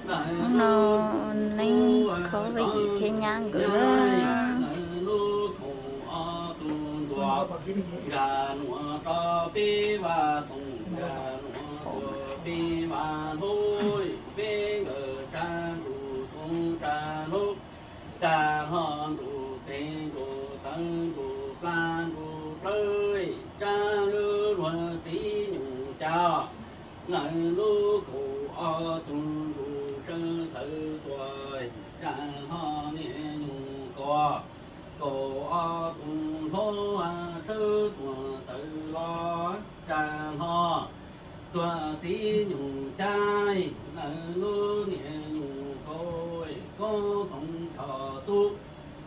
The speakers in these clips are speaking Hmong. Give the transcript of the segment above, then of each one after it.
Hnub no neeb khaub vij yim thiab nyab nkawd lub khoom ob tug ntuas, nkag nuav rau peb vaj toog, nkag nuav tuaj peb vaj hlub, peb nkawd tsa ntuj toog tsa hlub, tsa hlo ntuj teg ntuj tawv ntuj plab ntuj plawv, tsa lub luag txiv nyuj cas. Lawv lub kaum ob tug ntuj sawv tawv tuaj, tsa hlo niam nyuj kaus, kaum ob tug hlob sawv tuaj tawv los, tsa hlo tuaj txiv nyuj cas. Lawv lub niam nyuj kaus, koob toog tshoj tub,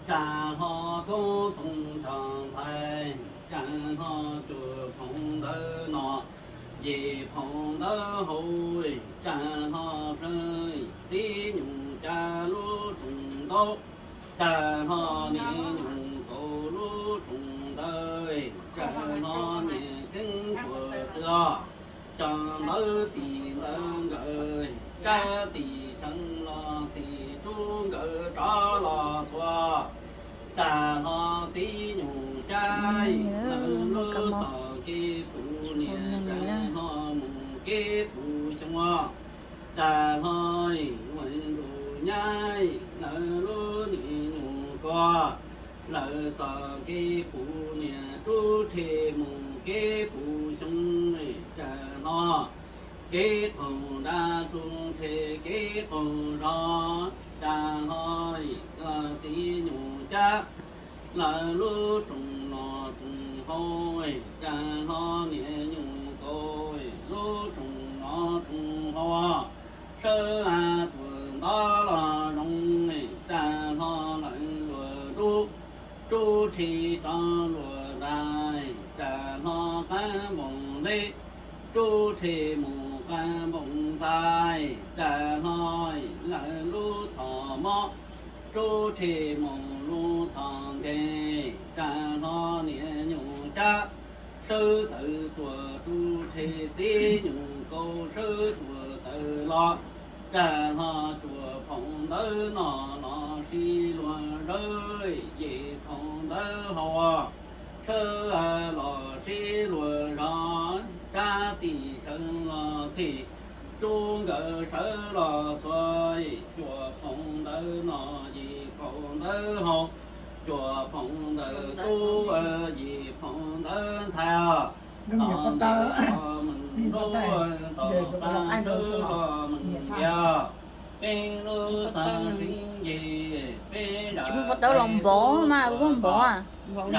tsa hlo koob toog tshoj ntxhais, tsa hlo cuaj phoov ntawv no, yim phoov ntawv haus, tsa hlo txiv nyuj cas lub rooj ntaub, tsa hlo niam nyuj kaus lub rooj ntawv, tsa hlo niam keeb puas txwv os. Cov ntawv tim ntawv nkawd, tsa tim seev los tim rub nkawd rov los xuas, tsa hlo txiv nyuj cas. Lawv lub txoj kev puv niam, tsa hlo mus kev puv xyoo, tsa hlo ua ntuj nyab. Lawv lub niam nyuj kaus, lawv txoj kev puv niam rub rhe mus kev puv xyoo, tsa hlo kev qaug nrab rub rhe kev qaug zog, tsa hlo txiv nyuj cas. Lawv lub rooj noj rooj haus, tsa hlo niam nyuj kaus lub rooj noj rooj haus, sawv tuaj ntov los zoo, tsa hlo lawv luag rub, rub rhe rov luag dais, tsa hlo qab npoo nteb, rub rhe mus qab npoo ntxhais, tsa hlo lawv lub txhos mob, rub rhe mus lub txhos nkeeg, tsa hlo niam nyuj cas. Sawv tawv tuaj rub rhe txiv nyuj kaus, sawv tuaj tawv los, tsa hlo cuaj phoov ntawv noj los sib luag zawv, yim phoov ntawv haus, sawv los sib luag zog, tsa tim sawv los txhij, rub nkawd sawv los txhua, cuaj phoov ntawv noj yim phoov ntawv haus, cuaj phoov ntawv tub yim phoov ntawv ntxhais os. Tos ntuj tos meej ntuj tos qab sawv los meej tiag. Peb lub txaj sib nce, peb zam teb tuaj,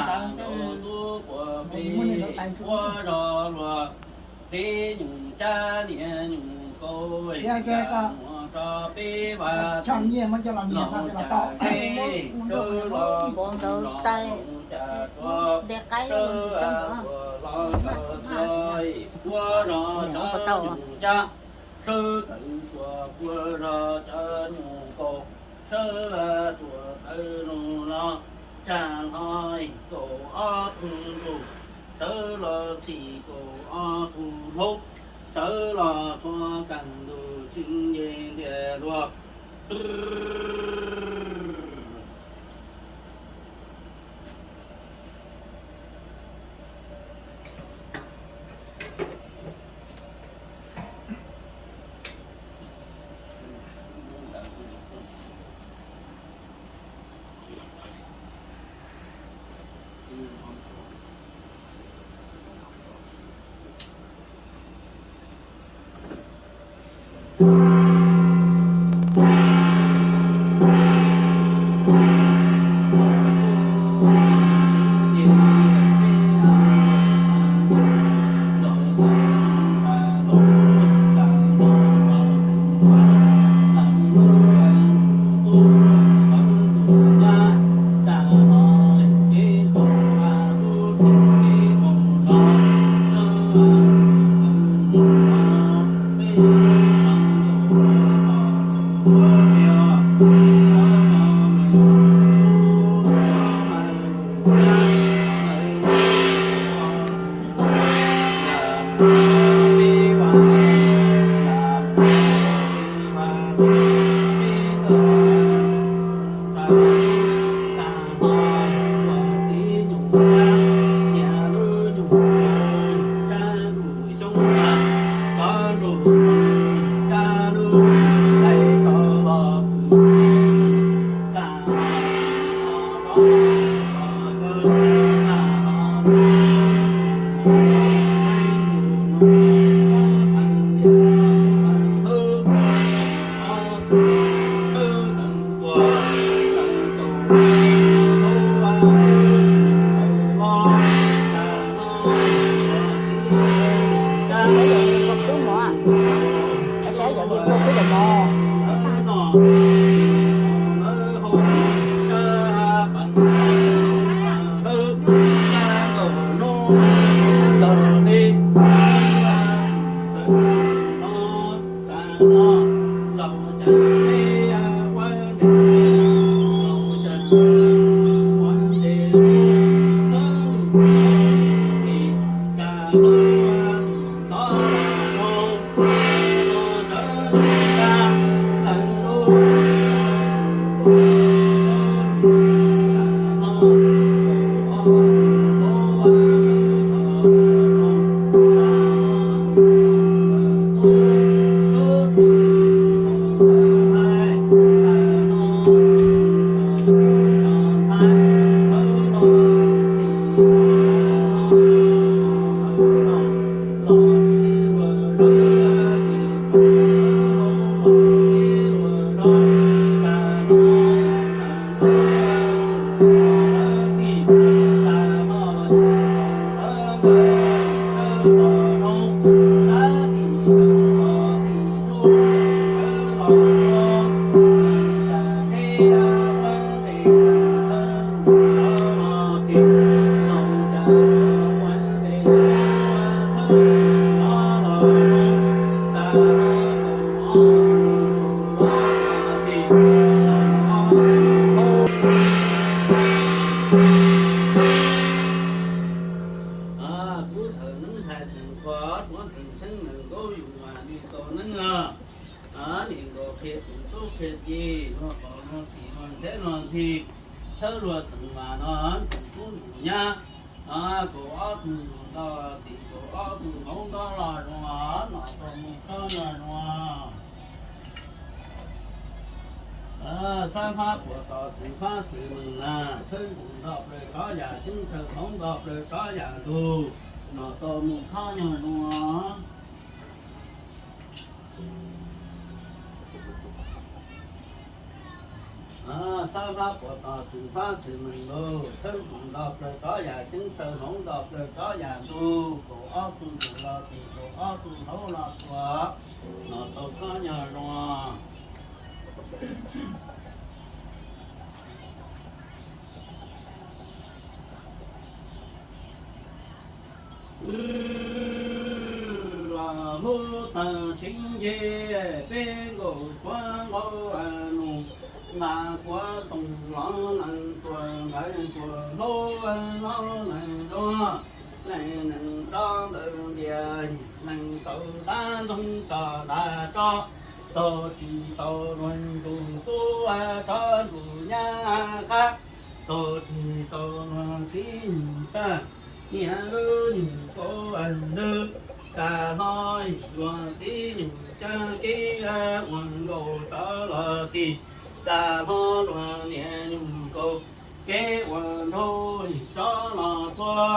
zam ntuj tub puag peb, ua zog luag txiv nyuj cas niam nyuj kaus, zam muag rau peb vaj los cas peb sawv los mus zos mus cas tuaj, sawv tuaj los txhua, ua zog cov nyuj cas. Sawv tawv tuaj ua zog cov nyuj kaus, sawv tuaj tawv lug los, tsa hlo kaum ob tug ntug, sawv los txhij kaum ob tug hlaub, sawv los txhua kag ntug tsis nce ntiag luag. Kuv thawm neeb hais tseem qhuas, kuv tseem tsheeb nees nkaub yus mas li tau neeb os. Nim nkaus qhia tus tub qhia ci, luag qos luag tim luag ntseb luag nthi, thawb luag xeem mas no, tus tub tus nyab, kaum ob tug ntug ntau los tim, kaum ob tug hauv ntob los zoo, nom tau mus khob nyuag zoo. Xab fab puas tos xwm fab xwm meem na, tshawb ntuj nto plaws rov yam ceeb, tshaw hauv nto plaws rov yam ntug, nom tau mus khob nyuag zoo. Xab fab puas tos xwm fab xwm meem lauj, tshawb ntuj nto plaws rov yam ceeb, tshaw hauv nto plaws rov yam ntug, kaum ob tug ntug los tim, kaum ob tug hauv los tuag, nom tau khob nyuag zoo. Los hlub txawg tseeb nce, peb nkaus tshuab nqaub nus, mas kuav toom los nees tuam nqawd tuam hlub, hlob nees nruab, nees nees nrov ntawd ntias, nees tau dab ntxoog tso dag tso, taug tsis tau luag ntuj tub, rov ntuj nyab qab, taug tsis tau luag txiv nyuj tag, niam lub nyuj kaub lwg, tas hlo luag txiv nyuj cab kev ua nkaus rov los txi, tas hlo luag niam nyuj kaub kev ua nraug rov los txhua,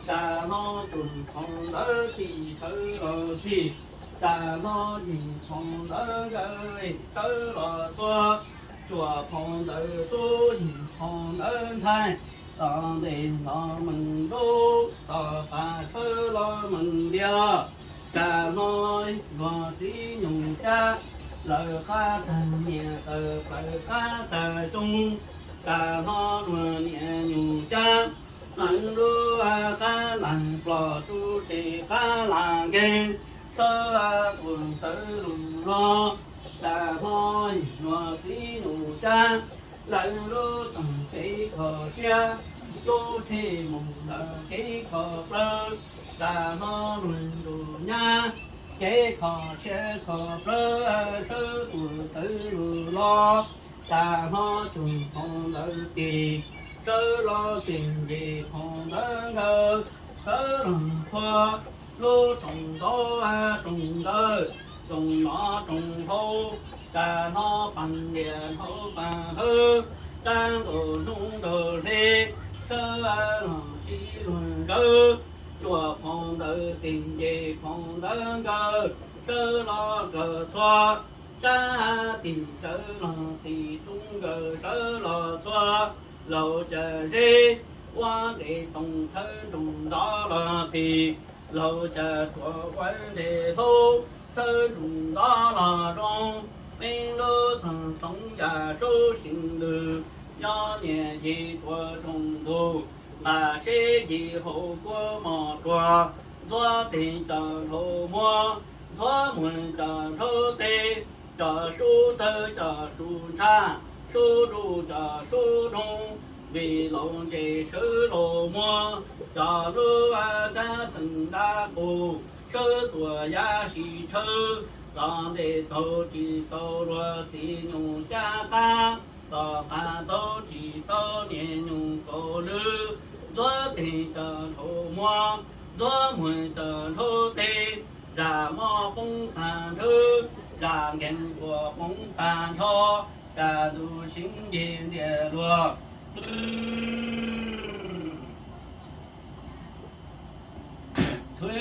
tas hlo tus phau ntawv tim sawv los txi, tas hlo yim phau ntawv nkawd sawv los txhua, cuaj phau ntawv tub yim phau ntawv ntxhais, tom ntej los meem ntuj tom qab sawv los meem ntias, tas hlo luag txiv nyuj cab, lawv qab tag niam tawm plaws qab tag xyoo, tas hlo luag niam nyuj cab, lawv lub qab lag plom tub teg qab lag nkeeg, sawv tuam tawv lus los, tas hlo luag txiv nyuj cab, lawv lub tag kev kho siab, lub tsheb mus ntawm kev kho plawv, tas hlo luag ntuj nyab, kev kho siab kho plawv, sawv tuam tawv lus los, tas hlo cuag phau ntawv tim, sawv los txi nce phau ntawv nkawd, sawv los txhua, lub rooj ntaub rooj ntawd, rooj nov rooj haus, tas hlo paag lias hauv paag hawv, tag nkaus hnub nraug hle, sawv los sib luag nkawd, cuaj phau ntawv tim nce phau ntawv nkawd, sawv los kawg txhua, sab tim sawv los tim tub nkawd sawv los txhua, laus cas zeb, ua ntev toom txhawb nroog ntov los txi, laus cas tuam ua ntev hlaub txhawb nroog ntov los zoo, Neej lub txoog txoov yam sub sim lwm, nyob niam yig tuav rooj ntug, nqa seb yig hauv kuab mos tsuag, ntxuav teg cov nrhau muab, ntxuav muag cov nrhau teg, cov sub tawg cov sub ntshaj, sub nruj cov sub noog, vim laus ntse sawv laus muag, cov lub dab txeem dab qus, sawv tuam yaj sib tshawb, txom ntej taug tsis tau luag txiv nyuj caj qab, tom qab taug tsis tau niam nyuj kaus lwm, ntxuav teg cov nrhau muab, ntxuav muag cov nrhau teg, zam moj poob tag nrhawv, zam nkeeg kuam poob tag nrho, kaj ntug sib ncig ntiag luag. Thuv.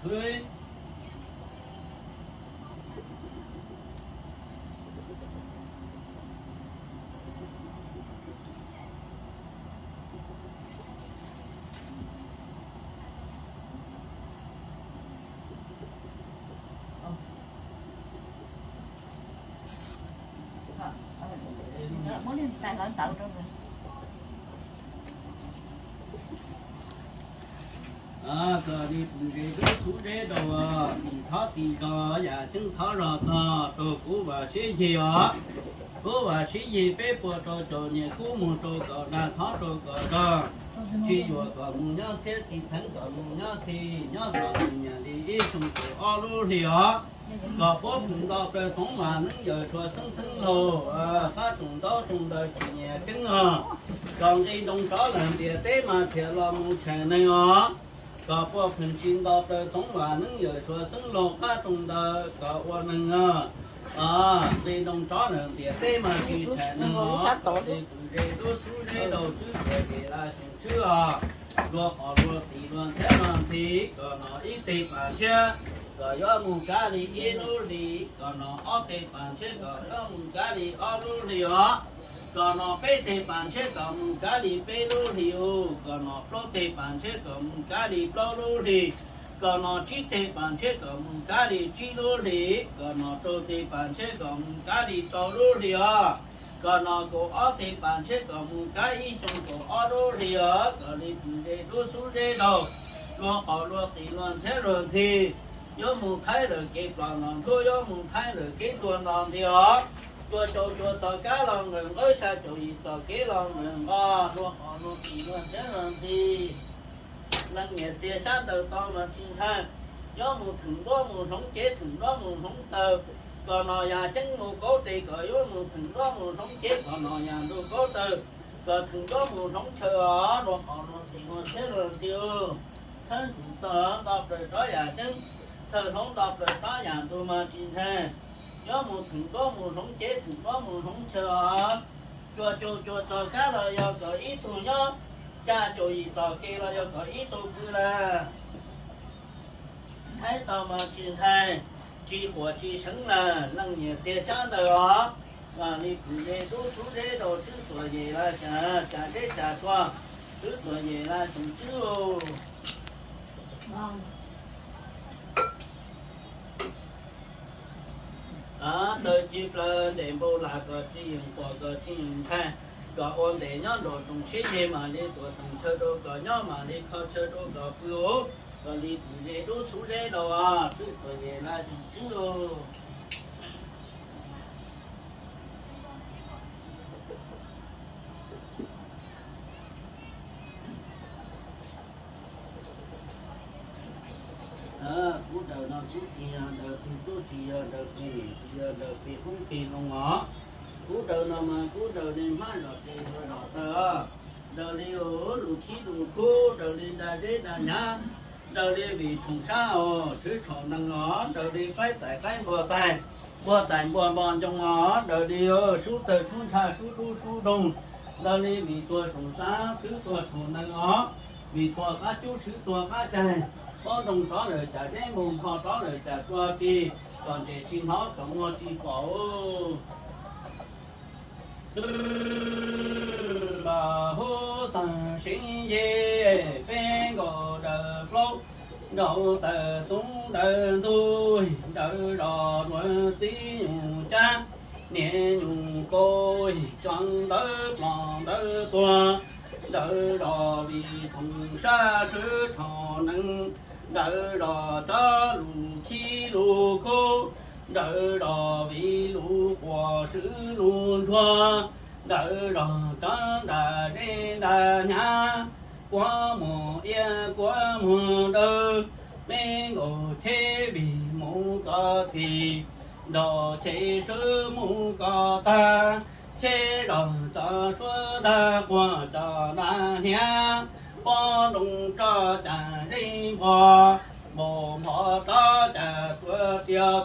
Thuv. Kom li pum zes dub xub zeb daus, tim thov tim zos yam ceeb thov zog txog rau kuv vam sib yig os. Kuv vam sib yig peb puas rau caum niam kub mus rau kom dag thov rau kom rog, tsis yuam kom mus nyob txhiab tsis theev kom mus nyob txhis, nyob txom nyem li ib xyoo kaum ob lub hlis os. Kom puab pheem nto plaws txoov vam neeb yawm suav xeeb xeeb laug, qab tsoom ntaub tsoom ntawv tsis nyiam keeb os. Kom nqi ntoo rov lawm ntiaj teb mas thiaj los mus tshais neeg os. Kom puab pheem tsis nto plaws txoov vam neeb yawm suav xeeb laug qab tsoom ntawv kom ua neeg os. Nqi ntoo rov lawm ntiaj teb mas tsis tshais neeg os. Li pum zes dub xub zeb daus tswb tuam yem laj xyoo tswb os. Luag qhov luag tim luag ntxhiab luag ntxhi, kom no ib teg pas ntshiab kom yuav mus kab li ib lub hlis, kom no ob teg pas ntshiab kom yuav mus kab li ob lub hlis os. Kom no peb teg pas ntshiab kom mus kab li peb lub hlis os. Kom no plaub teg pas ntshiab kom mus kab li plaub lub hlis. Kom no tsib teg pas ntshiab kom mus kab li tsib lub hlis. Kom no rau teg pas ntshiab kom mus kab li rau lub hlis os. Kom no kaum ob teg pas ntshiab kom mus kab ib xyoo kaum ob lub hlis os. Kom li pum zes dub xub zeb daus, luag qhov luag tim luag ntxhiab luag ntxhi, yuav mus thaib lawm kev plos los ntuab, yuav mus thaib lawm kev ntuag nto nti os. Cua caum cua txog kab los nqawm nqawb, xya caum yim txog kev los nqawm nqos, luag qhov luag tim luag ntxhiab luag ntxhi. Leej niam txiag xyab ntawv tau mas tsis ntshai, yuav mus theem nruab mus hloov cev, theem nruab mus hloov taw. Kom no yam ceeb mus kaub tes kom yuav mus theem nruab mus hloov cev, kom no yam ntug kaub taw kom theem nruab mus hloov chaw os. Luag qhov luag tim luag ntxhiab luag ntxhi, txhawb ntsuj tog nto plaws rov yam ceeb, txhawb hloov nto plaws rov yam ntug mas tsis ntshai, yuav mus theem nruab mus hloov cev, theem nruab mus hloov chaw os. Cua caum cua txog kab los yog kom ib tug nyob, xya caum yim txog kev los yog kom ib tug pw lawm. Thaib tau mas tsis ntshai, tsis quam tsis seev lawm, leej niam txiag xyab ntawv os. Li pum zes dub xub zeb daus tswb tuam yem laj xyoo, cas deb cas tsua, tswb tuam yem laj xyoo tswb. Taw ci plaws ntes npau las kom tsis yeem quam kom tsis yeem ntshai, kom ua ntes nyob nraum tsoom siab yeg mam li tuam teem chaw rau kom nyob mam li kho chaw rau kom pw os. Kom li pum zes dub xub zeb daus tswb tuam yem laj xyoo tswb. Kub daws no kub tsis yog daws peg tub, tsis yog daws peg num, tsis yog daws peg qoob peg loo os. Kub daws no mas kub daws li hmab zom tes hluas zom taw, daws li lus khib lus khub, daws li da zeb da nyab, daws li vim tshoom sab os, tshwv tshoom nees os, daws li qaib tais qaib npua tais, npua tais npua npo ncoo os, daws li sub tawg sub ntshaj sub dub sub doog, daws li vim tuag tshoom xab tshwv tuag tshoom nees os, vim tuag qab cub tshwv tuag qab cag, paub ntoo rov lawm cas deb, mus npho rov lawm cas tsua kis, kom ntses tsis hnov kom muag tsis pom. Npam hub txeeg seev yej peb nkaus daws plaub, nraug tawm tub ntawd ntug, nrawv zos dua txib nyuj cab, niam nyuj kaus cov ntawd plom ntawd tuag, nrawv zos vim toom sab swb tsho nees, nrawv zos cov lus khib lus khub, nrawv zos vim lus quas swb lus ntsuag, nrawv zos cov nram zeb nram hnyav, kuav muag iab kuav muag dawb, me nkaus cheb vim mus koj txhis, nrog cheb swb mus koj tag, cheb zog txog suab dag quag cov dag hniav, pob ntoos roj cas zeb npog, npog npog roj cas tuav tiag.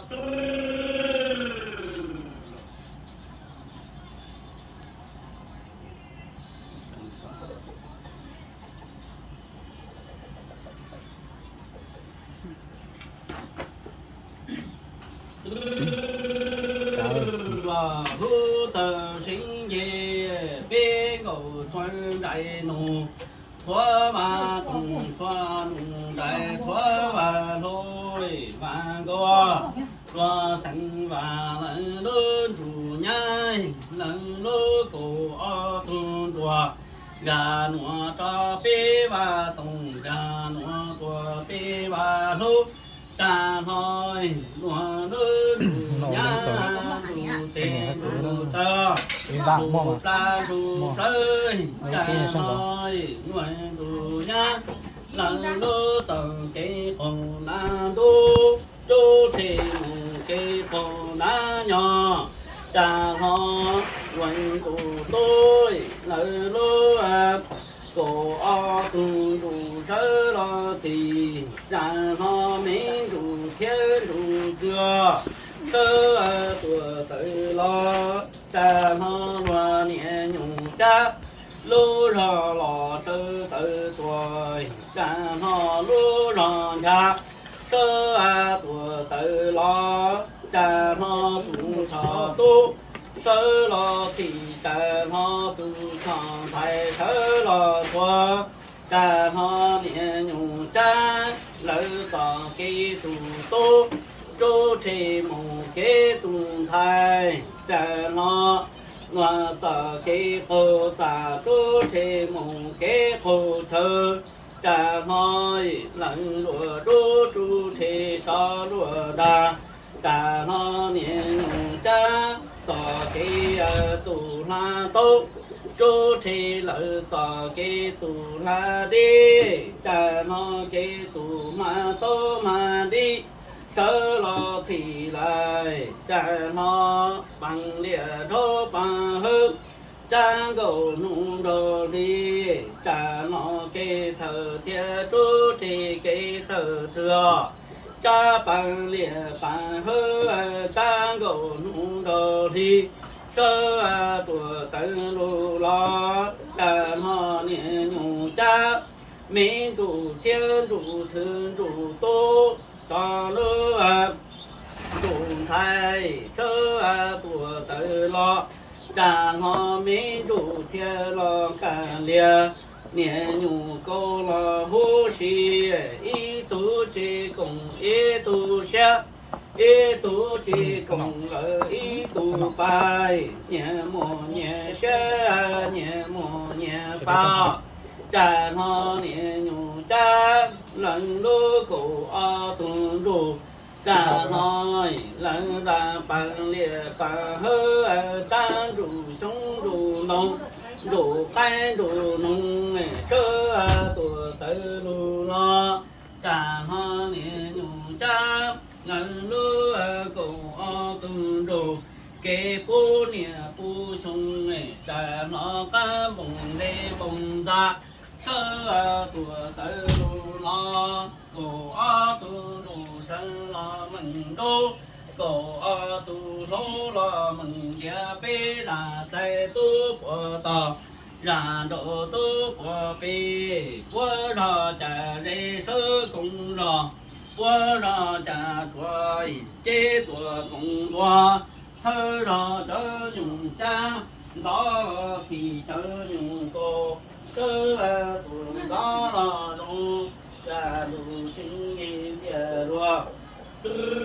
Los hlub txawj seev nce, peb nkaus txhua nraim nus, txhua vas toom txhua nus nraim txhua vas hlo, vas nkaus luag xeem vas lawv lub ntsuj nyab, lawv lub kaum ob tug nruas, nkag nuav rau peb vas toom, nkag nuav tuaj peb vas hlub, tsa hlo luag lub ntsuj nyab, ntsuj tes ntsuj taw, ntsuj plas ntsuj plawv, tsa hlo luag ntsuj nyab, lawv lub txoj kev qaug nab ntub, rub rhe mus kev qaug nab nyo, tsa hlo luag ntsuj tub, lawv lub kaum ob tug ntsuj sawv los txhis, tsa hlo me ntsuj thiab ntsuj kws, sawv tuaj tawm los, tsa hlo luag niam nyuj cab, lub zog los sawv tawm tuaj, tsa hlo lub zog ncha, sawv tuaj tawm los, tsa hlo tus tshoj tub, sawv los txhis, tsa hlo tus tshoj ntxhais sawv los tuaj, tsa hlo niam nyuj cab, lawv txoj kev tus tub, rub rhe mus kev tus ntxhais, tsa hlo luag txoj kev qaug txaj, rub rhe mus kev qaug chaw, tsa hlo lawv luag dub, rub rhe rov luag dag, tsa hlo niam nyuj cab, txoj kev tus hla taub, rub rhe lawv txoj kev tus hla dib, tsa hlo kev tus hma taub hma dib, sawv los txhis lawm, tsa hlo paas liaj dhau paas hawb, tsa nkaus hnub nraug hli, tsa hlo kev thawj thiab rub rhe kev thawj txhua, tsa paas liaj paas hawb, tsa nkaus hnub nraug hli, sawv tuaj tawm lug los, tsa hlo niam nyuj cab, me ntsuj thiab ntsuj thwv ntsuj tub, tso lub ntsuj ntxhais sawv tuaj tawm los, tsa hlo me ntsuj thiab los nqaj lias, niam nyuj kaus los huv si, ib tug tsis koom ib tug siab, ib tug tsis koom lawm ib tug pais, nyias muaj nyias siab, nyias muaj nyias pais, tsa hlo niam nyuj cab, leej lub kaum ob tug ntsuj, tsa hlo leej nta paas liaj paas hawb, tsa ntsuj xyoob ntsuj ntoo, ntsuj qaib ntsuj noog, sawv tuaj tawm lug los, tsa hlo niam nyuj cab, leej lub kaum ob tug ntsuj, kev pub niam pub xyoo, tsa hlo qab npoo dej npoo ntxa, sawv tuaj tawm lug los, kaum ob tug ntsuj sawv los meem nrub, kaum ob tug hlob los meem ntiav, peb zaj txais tub puag tod, zaj nraud tub puag pem, puab zog cas zeb sawv koom zog, puab zog cas tsuas ceb tuaj koom dua, thawj zog cov nyuj cab, ntxov los txhim cov nyuj kaus, sawv tuaj ntxov los zoo, tsa ntsuj xyoob Ub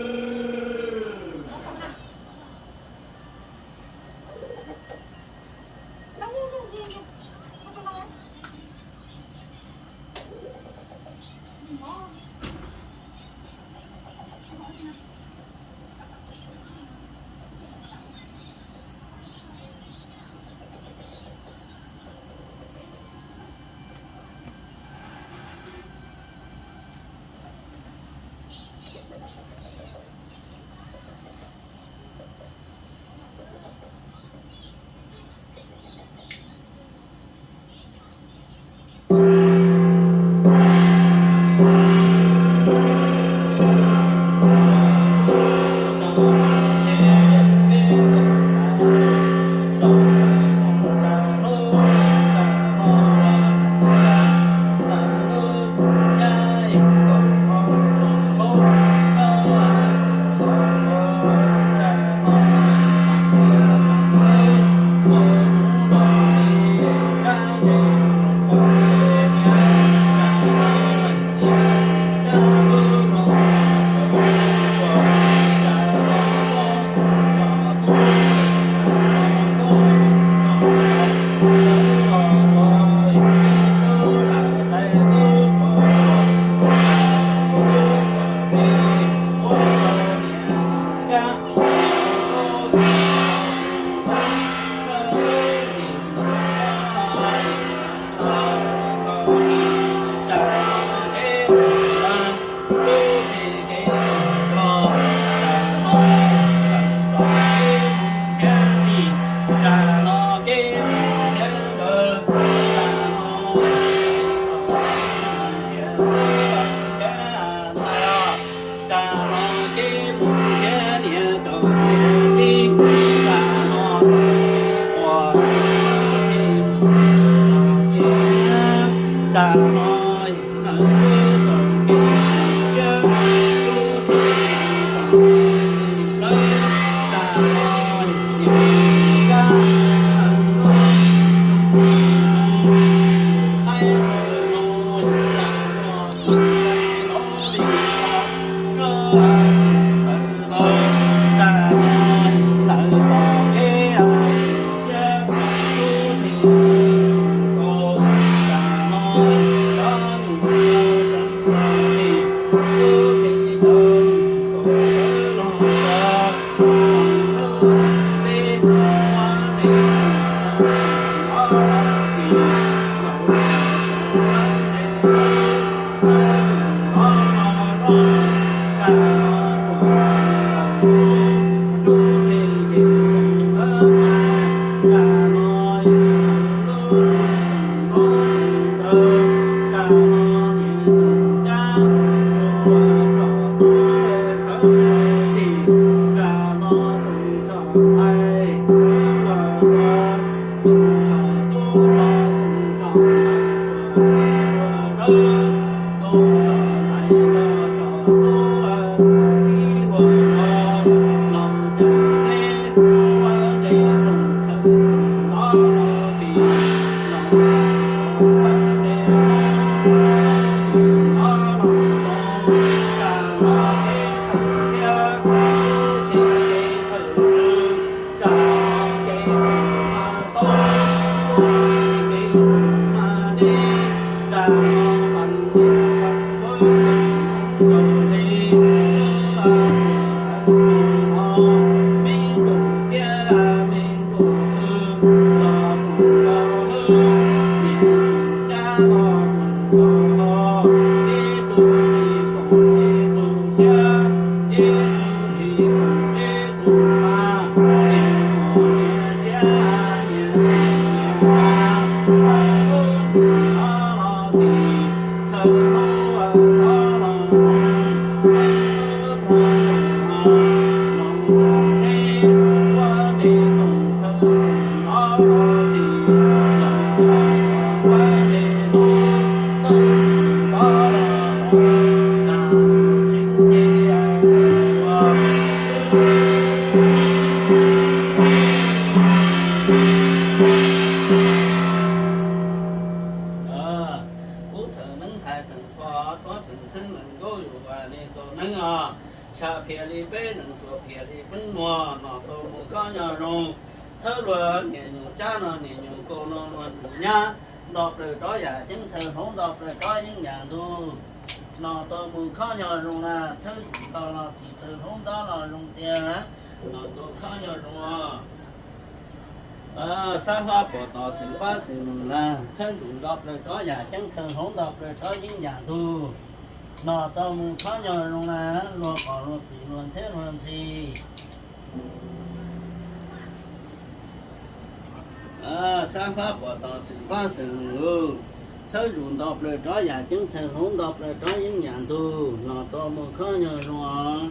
thawm neeb thaiv theem kho tuab theem theeb lees nkaub yus vas li tau neeb os. Tshaj phiaj li peb nees txuas phiaj li peb muag, no tau mus khob nyob zoo. Txhawb luag niam nyuj tsab no niam nyuj kaus no luag nyuj nyab, nto plaws rov yam ceeb txhawj hloov, nto plaws rov yeeb yam ntug, no tau mus khob nyob zoo na. Txhawb tsis tau los tsis txhawj hloov nto los zoo tiag, no tau khob nyob zoo. Xab fab puas tos xwm fab xwm nus na, txhawb ntsuj nto plaws rov yam ceeb txhawj hloov, nto plaws rov yeeb yam ntug, no tau mus khob nyob zoo na. Luag qos luag qis luag ntxhiab luag ntxhi. Xab fab puas tos xwm fab xwm nus, txhawb ntsuj nto plaws rov yam ceeb txhawj hloov, nto plaws rov yeeb yam ntug, no tau mus khob nyob zoo.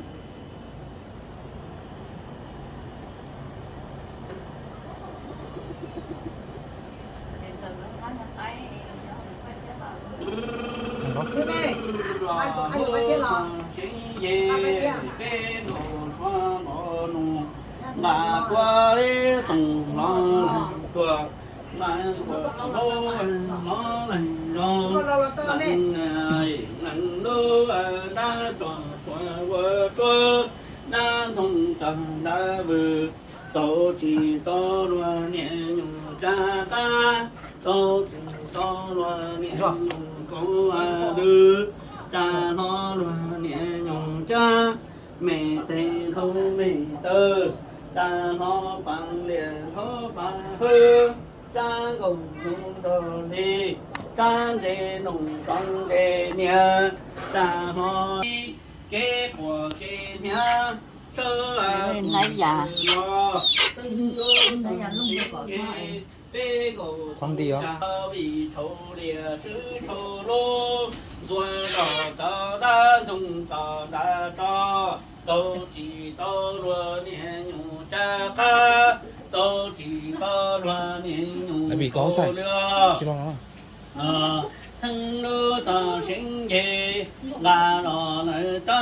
Nqa kua li toog hlo leej tuaj, nqa kua hlo leej zoo, leej leej lub dab tso tuaj ua tsuag, dab ntxoog tawg dab vwg, tau tsis tau luag niam nyuj tsab qab, tau tsis tau luag niam nyuj kaus lwj, tsa hlo luag niam nyuj tsab, me tes ntaub me taw, tsa hlo pas lias hlo pas hwj, tsab nkaus ntuj nrog li, tsab ntse nus tau ntse niam, tsa hlo kev quas kev hnyav, tshawb los peb nkaus txhob nti os. Vij tshau lias swb tshau lub, ntxuav zog tso dab ntxoog tso dab tso, tau tsis tau luag niam nyuj tsab qab, tau tsis tau luag niam nyuj kaus lwj. Theej lub tog seev nce, nqa los lawm tso,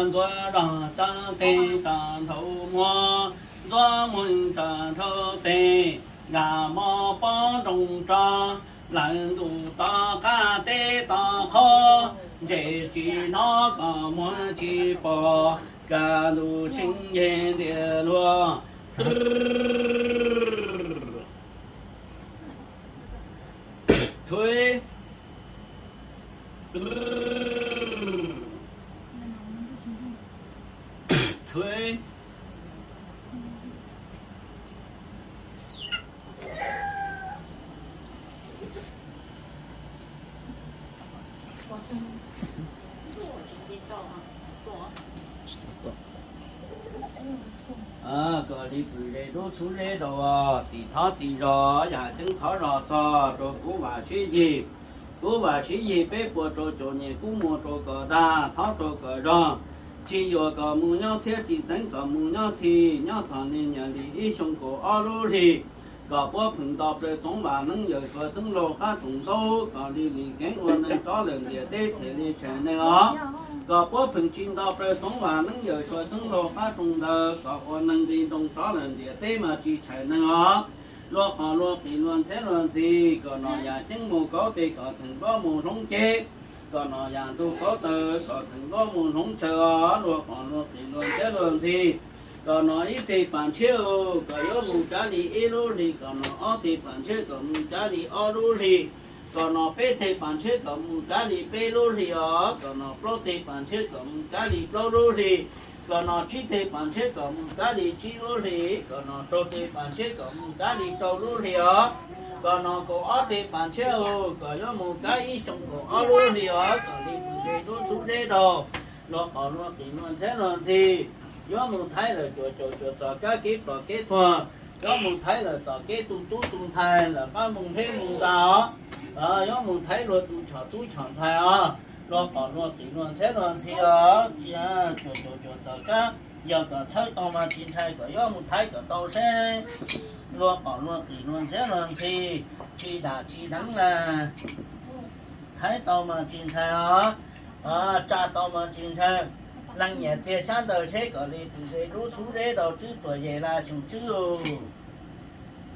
ntxuav zog tso tes tso nthau muag, ntxuav muag tso nthau tes, nqa mov pob ntoos tso, lawv ntuj to qab teb to qhov, ntses tsis hnov kom muag tsis pom, kaj ntug seev nce ntiag luag. Thuav. Thuav. Kom li pwm zes dub txhub zeb rau, tim thov tim zog yam ceeb thov zog txog rau kuv vam sib yig. Kuv vam sib yig peb puas rau caum nyem kub muag rau kom dag thov rau kom zog. Tsis yuam kom mus nyob txhiab tsis teev kom mus nyob txhis, nyob txog niaj nyav li ib xyoo kaum ob lub hlis. Kom puab pheem nto plaws txoov vam neeb yawm suav xeeb laug qab tsoom ntaub, kom li lim keeb ua neeg rov lawm ntiaj teb thiaj li tshais neeg os. Kom puab pheem tsis nto plaws txoov vam neeb yawm suav xeeb laug qab tsoom ntawd, kom ua neeg nqi nroo rov lawm ntiaj teb mas tsis tshais neeg os. Luag qos luag qis luag ntxhiab luag ntxhi, kom nom yam ceeb mus kauv tes kom theem nplob mus hloov ceb, kom nom yam ntug kauv taw kom theem nplob mus hloov tsawv os. Luag qos luag qis luag ntxhiab luag ntxhi, kom nom ib teg pas ntshiab, kom yuav mus kav li ib lub hlis, kom nom ob teg pas ntshiab kom mus kav li ob lub hlis, kom nom peb teg pas ntshiab kom mus kav li peb lub hlis os. Kom nom plaub teg pas ntshiab kom mus kav li plaub lub hlis, kom nom tsib teg pas ntshiab kom mus kav li tsib lub hlis, kom nom rau teg pas ntshiab kom mus kav li rau lub hlis os. Kom nom kaum ob teg pas ntshiab, kom yuav mus kav ib xyoo kaum ob lub hlis os. Kom li pwm zes dub txhub zeb rau, luag qos luag qis luag ntxhiab luag ntxhi, yuav mus thaiv lawm cuam caum cuam txom kab kev plom kev tuag, yuav mus thaiv lawm txom kev tu tub tu ntxhais lawm qab moo npleb moo nta os. Yuav mus thaiv luag tus chom tub chom ntxhais os. Luag qos luag qis luag ntxhiab luag ntxhi os. Tsis cuam caum cuam txom kab, yog kom txhawb tau mas tsis ntshai, kom yuav mus thaiv kom tau seb. Luag qos luag qis luag ntxhiab luag ntxhi, tsis dam tsis deev na. Thaiv tau mas tsis ntshai os, tsa tau mas tsis ntshai. Leej nyiam txiag xyab ntawd seb kom li pwm zes dub txhub zeb rau, tswb tuam zes laj xyoo tswb.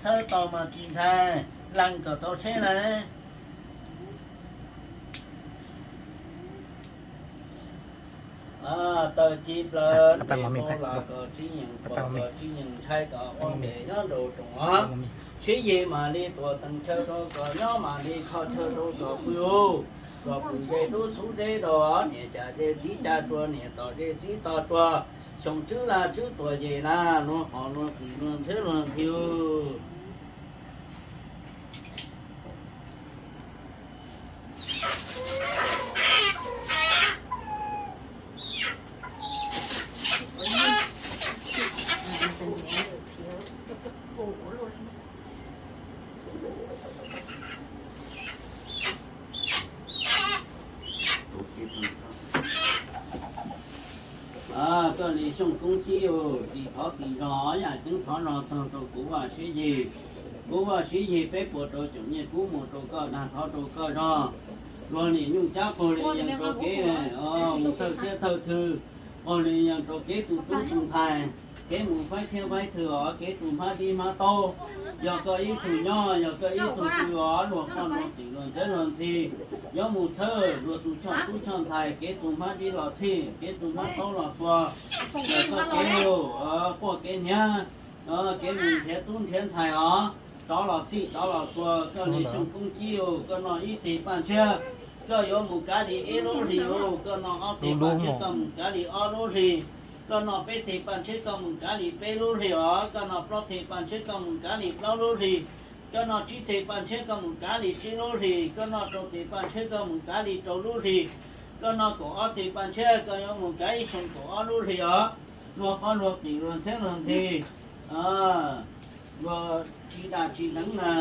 Txhawb tau mas tsis ntshai, leej kom tau seb na. Tawm ci plaws niam tus los kom tsis yeem puam kom tsis yeem ntshai kom ua npe nyob nraum roos os. Sib yig mam li tuam teem chaw rau kom nyob mam li kho chaw rau kom pw ub. Kom pw ze tub txhub deb rau niam cas ze txiv cas rua niam tom ze txiv tos rua. Xyoo tswb laj tswb tuam yem laj luag qos luag qis luag ntxhiab luag ntxhi. Koj li Xyooj Koob Cib, tis thov tis zog, yam ceeb thov zog txog rau kuv vaj siv yig. Kuv vaj siv yig peb puas rau caum nyiaj kub mus rau koj dag thov rau koj zog. Luag niam nyuj cab qaug li yees rau kev mus thawj thiab thawj thwg, qaug li yees rau kev tu tub tu ntxhais, kev mus faib thiab faib thwg os, kev tu hmab dib hmab taub. Yog koj ib tug nyob, yog koj ib tug pw os, luag qoj luag qis luag ntxhiab luag ntxhi. Yuav mus txhawb luag tus choj tub choj ntxhais, kev tu hmab dib los txhij, kev tu hmab taub los tua. Yog koj kev quaj kev hniav, kev mus nrhiav tub nrhiav ntxhais os, rov los txhij rov los tua. Koj li Xyooj Koob Cib, koj noj ib teg paj ntshiab, koj yuav mus kav li ib lub hlis os. Koj noj ob teg paj ntshiab, koj mus kav li ob lub hlis. Koj noj peb teg paj ntshiab, koj mus kav li peb lub hlis os. Koj noj plaub teg paj ntshiab, koj mus kav li plaub lub hlis. Koj noj tsib teg paj ntshiab, koj mus kav li tsib lub hlis. Koj noj rau teg paj ntshiab, koj mus kav li rau lub hlis. Koj noj kaum ob teg paj ntshiab, koj yuav mus kav ib xyoo kaum ob lub hlis os. Luag qoj luag qis luag ntxhiab luag ntxhi, luag tsis dam tsis deev na,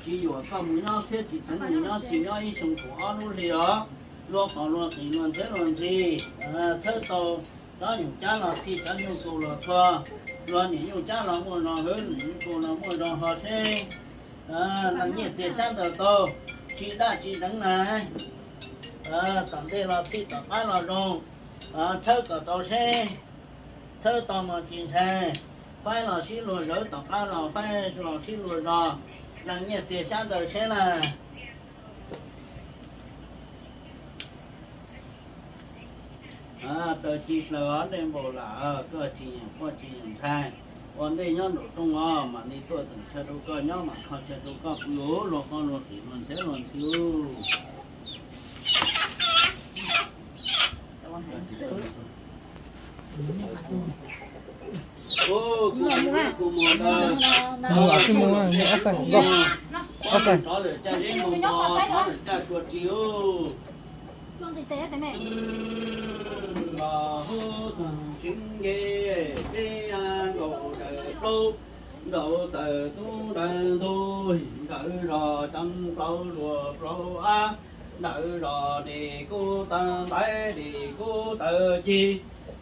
tsis yuam koj mus nyob thiab tsis txeev mus nyob, tsis nyob ib xyoo kaum ob lub hlis os. Luag qoj luag qis luag ntxhiab luag ntxhi, txhawb tau cov nyuj cab los txhij, cov nyuj kaus los txhua, luag niam nyuj cab los muaj zog hwv, niam nyuj kaus los muaj zog ho seb. Leej nyiaj txiag xyab ntawv tau, tsis dam tsis deev na, tom ntej los txhij tom qab los zoo, txhawb kom tau seb, txhawb tau mas tsis ntshai, faib los sib luag zawv, tom qab los faib los sib luag zog, leej nyiaj txiag xyab ntawv seb na. Tawm ci plaws os, dej npaum lam koj tsis yeem quaj tsis yeem ntshai. Ua ntej nyob nraum rooj os, mam li tuaj teem chaw rau koj nyob, mam kho chaw rau koj pw os, luag qoj luag qis luag ntxhiab luag ntxhi. Mus, mus, mus, mus, ob xaim, ob xaim. Los hub txog sib nce peb nkaus daws plaub, nraud tawm tub daws ntug, nrawv zos ceeb plaub luag plaub ab, nrawv zos dim kub taw ntaiv dim kub taw cig,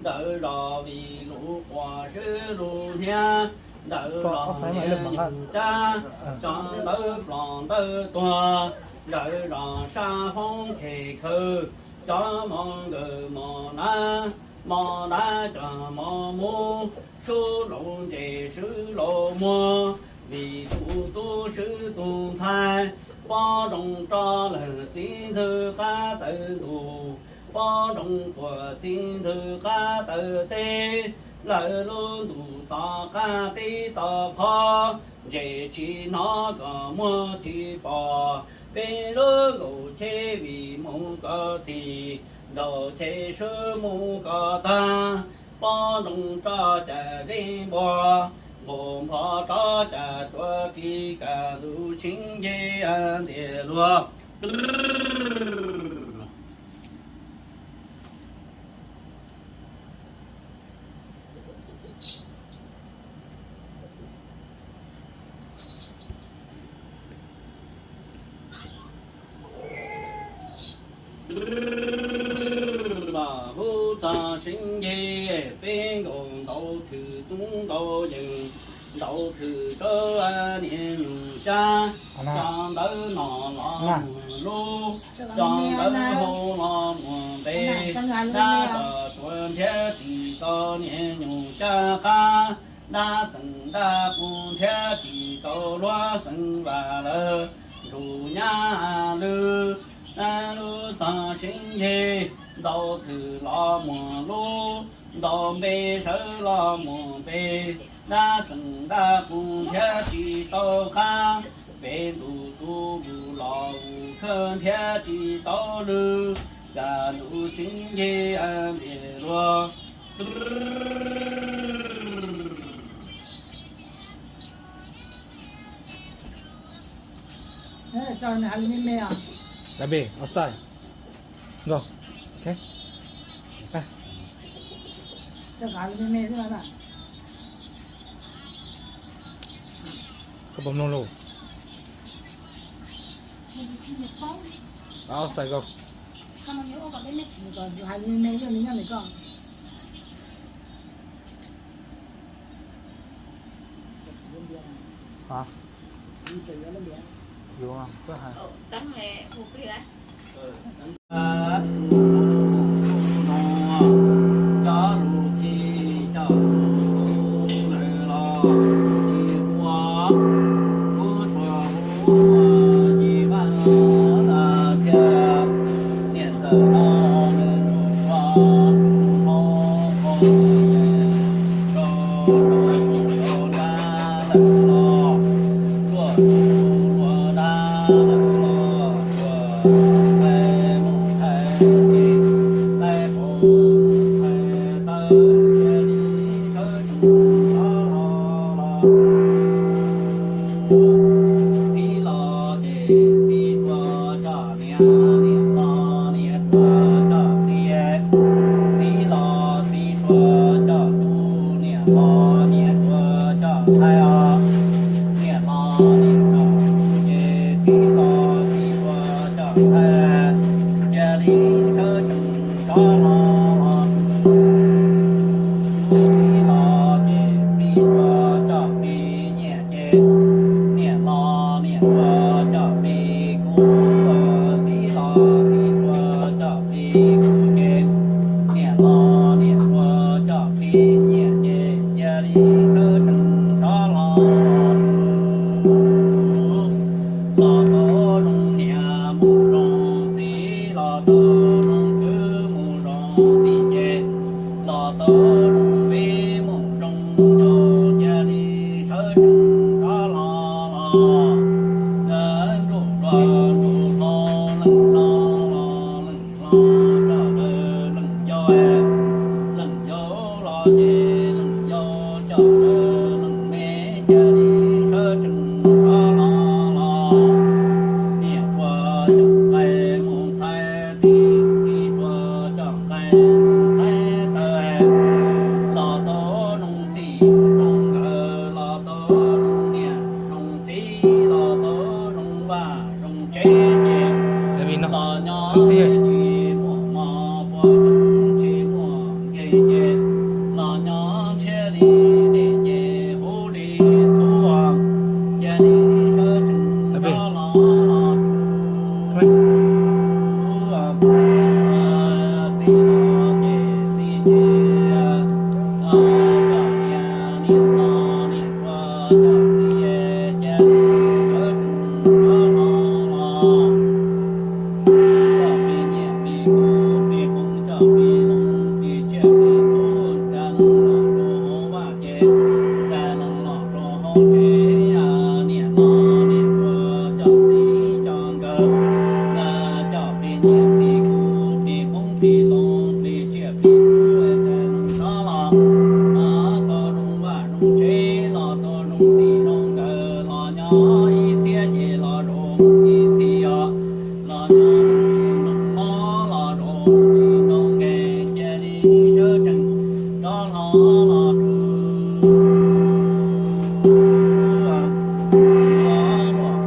nrawv zos vim lus quas swb lus hniab, nrawv zos niam nyuj cab, cov ntawv plos ntawv tuag, nrawv zos sab foob khes khawv, cov mos nkawm mos nab, mos nab cov mos mub, swb laus ntses swb laus muag, vim tus tub swb tus ntxhais, pob nroos roj lawm txiv ntxawg qab taw ntuj, pob nroos tuag txiv ntxawg qab taw teb, lawv lub ntuj tom qab teb tom qhov, ntses tsis hnov kom muag tsis pom, peb lub nkaus cheb vim mus kom txhij, nraug cheb swb mus kom tag, pob nroos roj cas deb npua, nqus npho rov cas tuav ris kam ntug sib nce ntiag luag. Los hub txog sib nce peb nkaus, ntaus thwm tub ntaus yees, ntaus thwm rau niam nyuj cab, cov ntawv no los muag lub, cov ntawv hau los muag npe, dab tom tuav nrhiav tsis tau niam nyuj cab qab, dab txeem dab qus nrhiav tsis tau luag xeem vam lawm, nrug nyab lwj, lub txog sib nce, Ntau thwm los muag lub, ntau npe sawv los muag npe, dab xeem dab qus thiab tsis tau qab, peb ntus tus vus los vus khawb thiab tsis tau lwg, cas ntuj tsis nce ntiag luag. Outside. Go. Koj puas mloog lus? Outside go. Hais. Cov lus khi cov lus lawm los tsis ua, kuv tsuas hu ci vaj thiab niam ntawm no nws mus ua tus hlob qhov yeej rau rau rau dab lawm los, luaj tus luaj dab lawm los, luaj thaij mus thaij ces thaij qaum thaij taw cia li sawv tsees rov los los. Txiv los ces txiv tuaj coj niam, niam los niam tuaj coj txiv, txiv los txiv tuaj coj tub, niam los niam tuaj coj ntxhais os, niam los niam coj tub ces txiv los txiv tuaj coj ntxhais, cia li sawv tsees rov los los. Txiv los ces txiv tuaj coj plig nyiaj ces niam los niam tuaj coj plig kub, txiv los txiv tuaj coj plig kub ces niam los niam tuaj coj plig nyiaj ces cia li sawv tsees rov los los. Los tau zoo niam mus zoo txiv, los tau zoo kwv mus zoo tij ces los tau zoo peb mus zoo nraug, cia li sawv tsees rov los los. Nruj los nruj hlau, leej hlau los leej hlau, coj dawm leej yau, leej yau los ces leej yau coj dawm leej me, cia li sawv tsees rov los los. Niam tuaj coj nqaij mus thaij tij, txiv tuaj coj nqaij mus thaij taw, los tau zoo txij zoo nkawm, los tau zoo niam zoo txiv, los tau zoo vaj zoo tsev ces los nyob tsis muaj mov, puas xyoo tsis muaj nkeeg ces los nyob ntshiab li dej ces huv li txhuv, cia li sawv tsees rov los los. Txiv los ces txiv ces coj niam, niam los niam tuaj coj txiv, cia li sawv tsees rov los los. Coj plig nyiaj plig kub plig qoob, coj plig looj plig tsiaj plig txhu, rau leej los rau hauv vaj ces rau leej los rau hauv tsev, niam los niam tuaj coj txiv coj nkawm, coj plig nyiaj plig kub plig qoob plig looj plig tsiaj plig txhu, rau leej rov los, los tau zoo vaj zoo tsev, los tau zoo txij zoo nkawm, los nyob ib txhiab ces los zoo ib txhis os. Los nyob tsis nroo mob, los zoo tsis nroo nkeeg, cia li sawv tsees rov hlo los rau. Luaj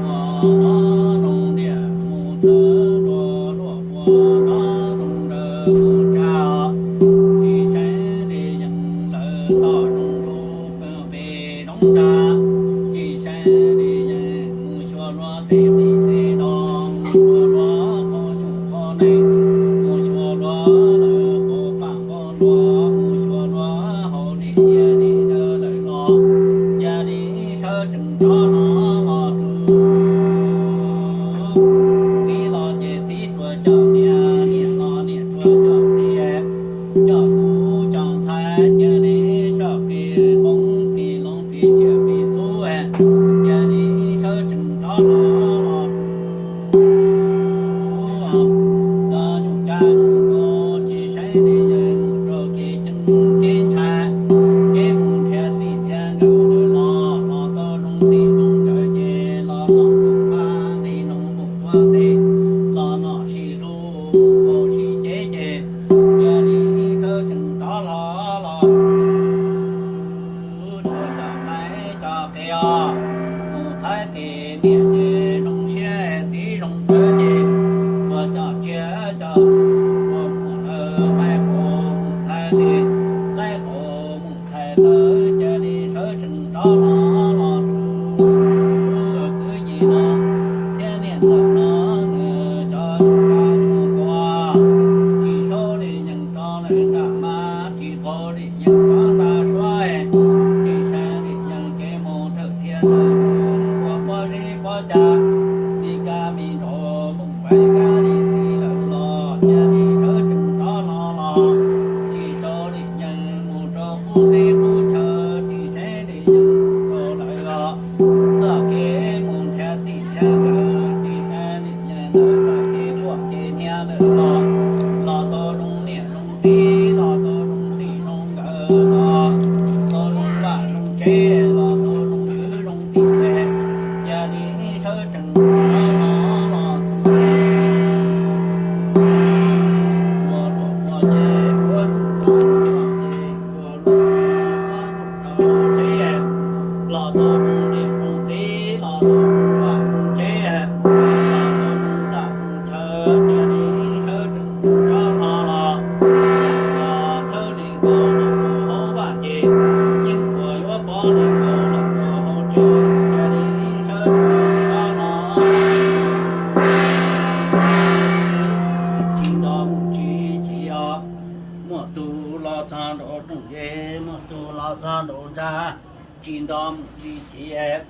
ua noj zoo diaj mus txawv, luaj ua noj zoo daws mus tsa, tsis saib li yeej lawv toj zoo lub pem zoov nrag, tsis saib li yeej mus xyuas luag tej plig tej do, mus xyuas luag qhov nyuj qhov nees, mus xyuas luag lawv qhov paj qhov nruas, mus xyuas luag hauv li yaj li daws lawm los, cia li sawv tsees rov hlo los rau. Txiv los ces txiv tuaj coj niam, niam los niam tuaj coj Txoj kev puam kev hniav ntawm no los tau zoo niam zoo txiv, los tau zoo txij zoo nkawm, los tau zoo vaj zoo tsev, los tau zoo kwv zoo tij ces cia li sawv tsees rov los los tus ua luaj ua ces ua txuj rau ua ces ua luaj ua txuj rau tsev, los tau zoo niam zoo txiv, los tau zoo vaj zoo tsev, los tau zoo txaj zoo chaw, cia li sawv tsees rov los los, yeej puas txhawb li nkaus los rau hauv vaj ces yeej puas yuav pov li nkaus los rau hauv tsev, cia li sawv tsees rov los. Tsis nto mus tsis chim os, muaj tus los txog nraum rooj yej, muaj tus los txog nraum nra, tsis nto mus tsis chim.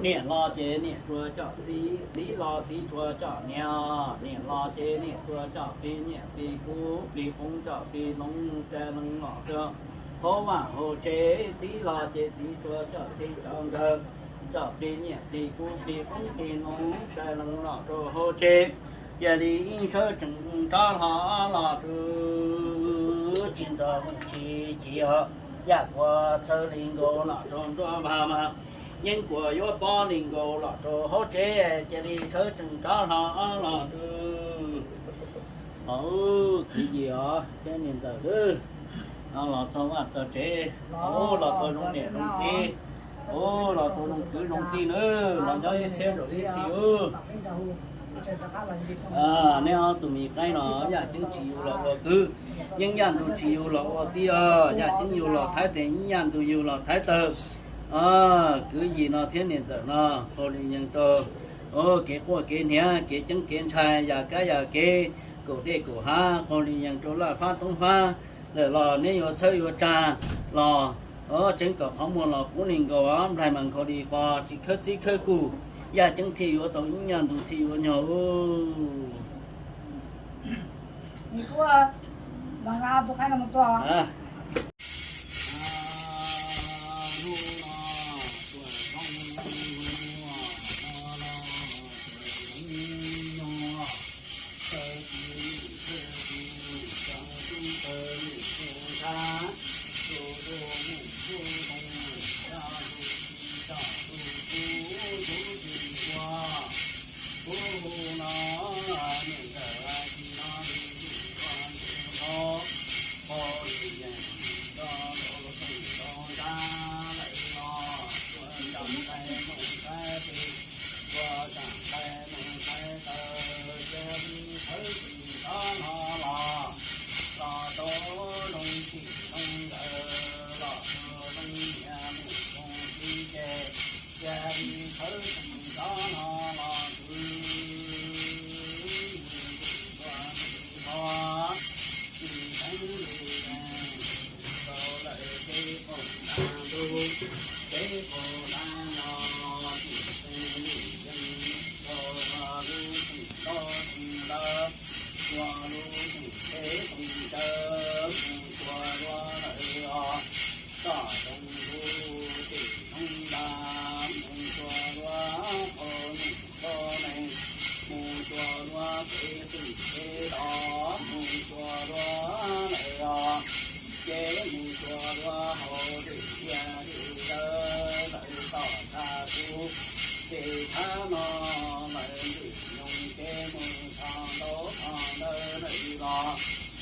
Niam los ces niam tsuas coj txiv, txiv los txiv tsuas coj niam, niam los ces niam tsuas coj plig nyiaj plig kub plig qoob coj plig hloov tsa lees los rau hauv vaj hauv tsev, txiv los ces txiv tsuas coj txij coj nkawm, coj plig nyiaj plig kub plig qoob plig hloov tsa lees los rau hauv tsev, cia li sawv tsees rov hlo los rau. Tsis nto mus tsis chim os, yam puas txhawb li nkaus los rau nruab vaj mas yeej puas yuav pov li nkaus los rau hauv tsev, cia li sawv tsees rov hlo los rau. Kwv Yim os thiab niam ntxawm, los txog vaj txog tsev, los tau zoo niam zoo txiv, los tau zoo kwv zoo tij nawb, los nyob ib txhiab zaum ib txhis ub. Neb ob tug me qaib no yaj ceeb tsis yus los ua kwv, yeej yaj ntug tsis yus los ua tij os, yaj ceeb yus los thaiv tes, yeej yaj ntug yus los thaiv taw. Kwv Yim no thiab niam ntxawm no qaug li yees rau kev quaj kev hniav, kev ceeb kev ntshai, yam kab yam kev, kaum dej kaum hav, qaug li yees rau laj fab toob fab lawm los neb yuav txhawb yuav tsa los tseeb kom qhov muag los qub li nkaus, nplaig mas nkhaus li qos, tsis khawb txib khawb kuj, yaj ceeb thiaj yuav tau ib yaj ntug thiaj yuav nyog. Ces mus tsuas dua hauv twm cia li lawv lawv tom tag kuv, ces thab no lawv ntxim nyoog ces mus tho ntaub tho ntawv lawm los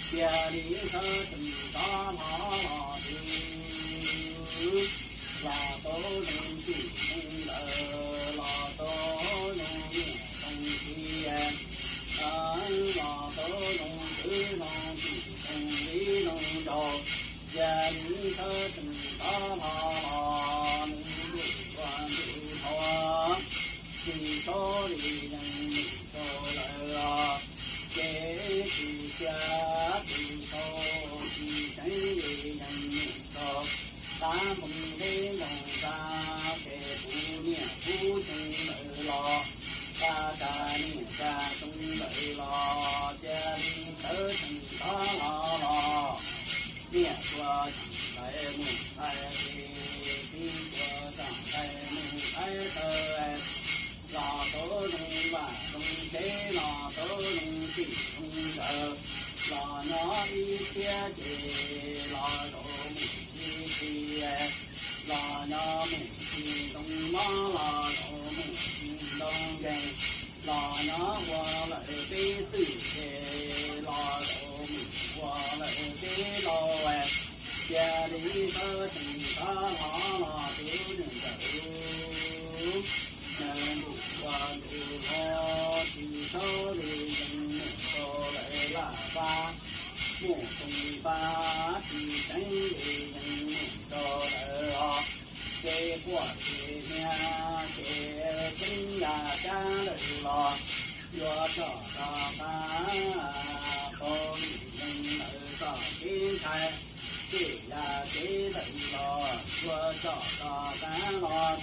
cia li sawv tsees rov hlo los twb los tau zoo txij zoo nkawm, los tau zoo niam zoo txiv, los tau zoo kwv zoo tij zoo viv zoo ncaus, cia li sawv tsees rov hlo los nws ntuj ua ntuj thov, tsis txhob li leej nws rau lawm los ces tsis cia tsis txhob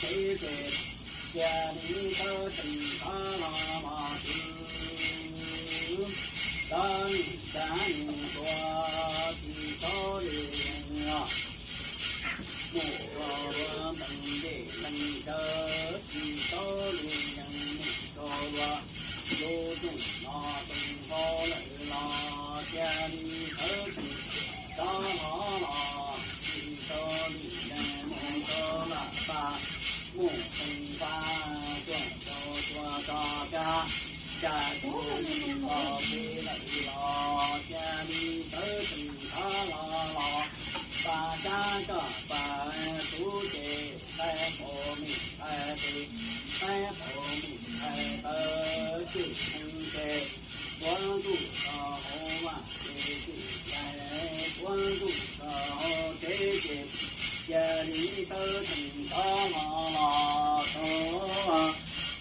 Cia li tawb tseem rov los los twb, rov nim cav nim tuav tsis tau li os. Mus ua ua ntees ncej ntees chaw tsis tau li, yeej mus rau ua lub rooj no rooj hauv lawm los cia li tawb tseem rov los los tsis tau li, yeej mus rau lam pas mus rooj pas tuaj rau tua tso cab, cas tsis tau li lawm los cia li tawb tseem rov los los pas cab coj pas tub ces qaib qau mus qaib tes, qaib qau mus qaib taw, tsuj heev ces puav ntuj rau hauv vaj ces tsuj yais puav ntuj rau hauv tsev ces cia li tawb tseem rov los los rau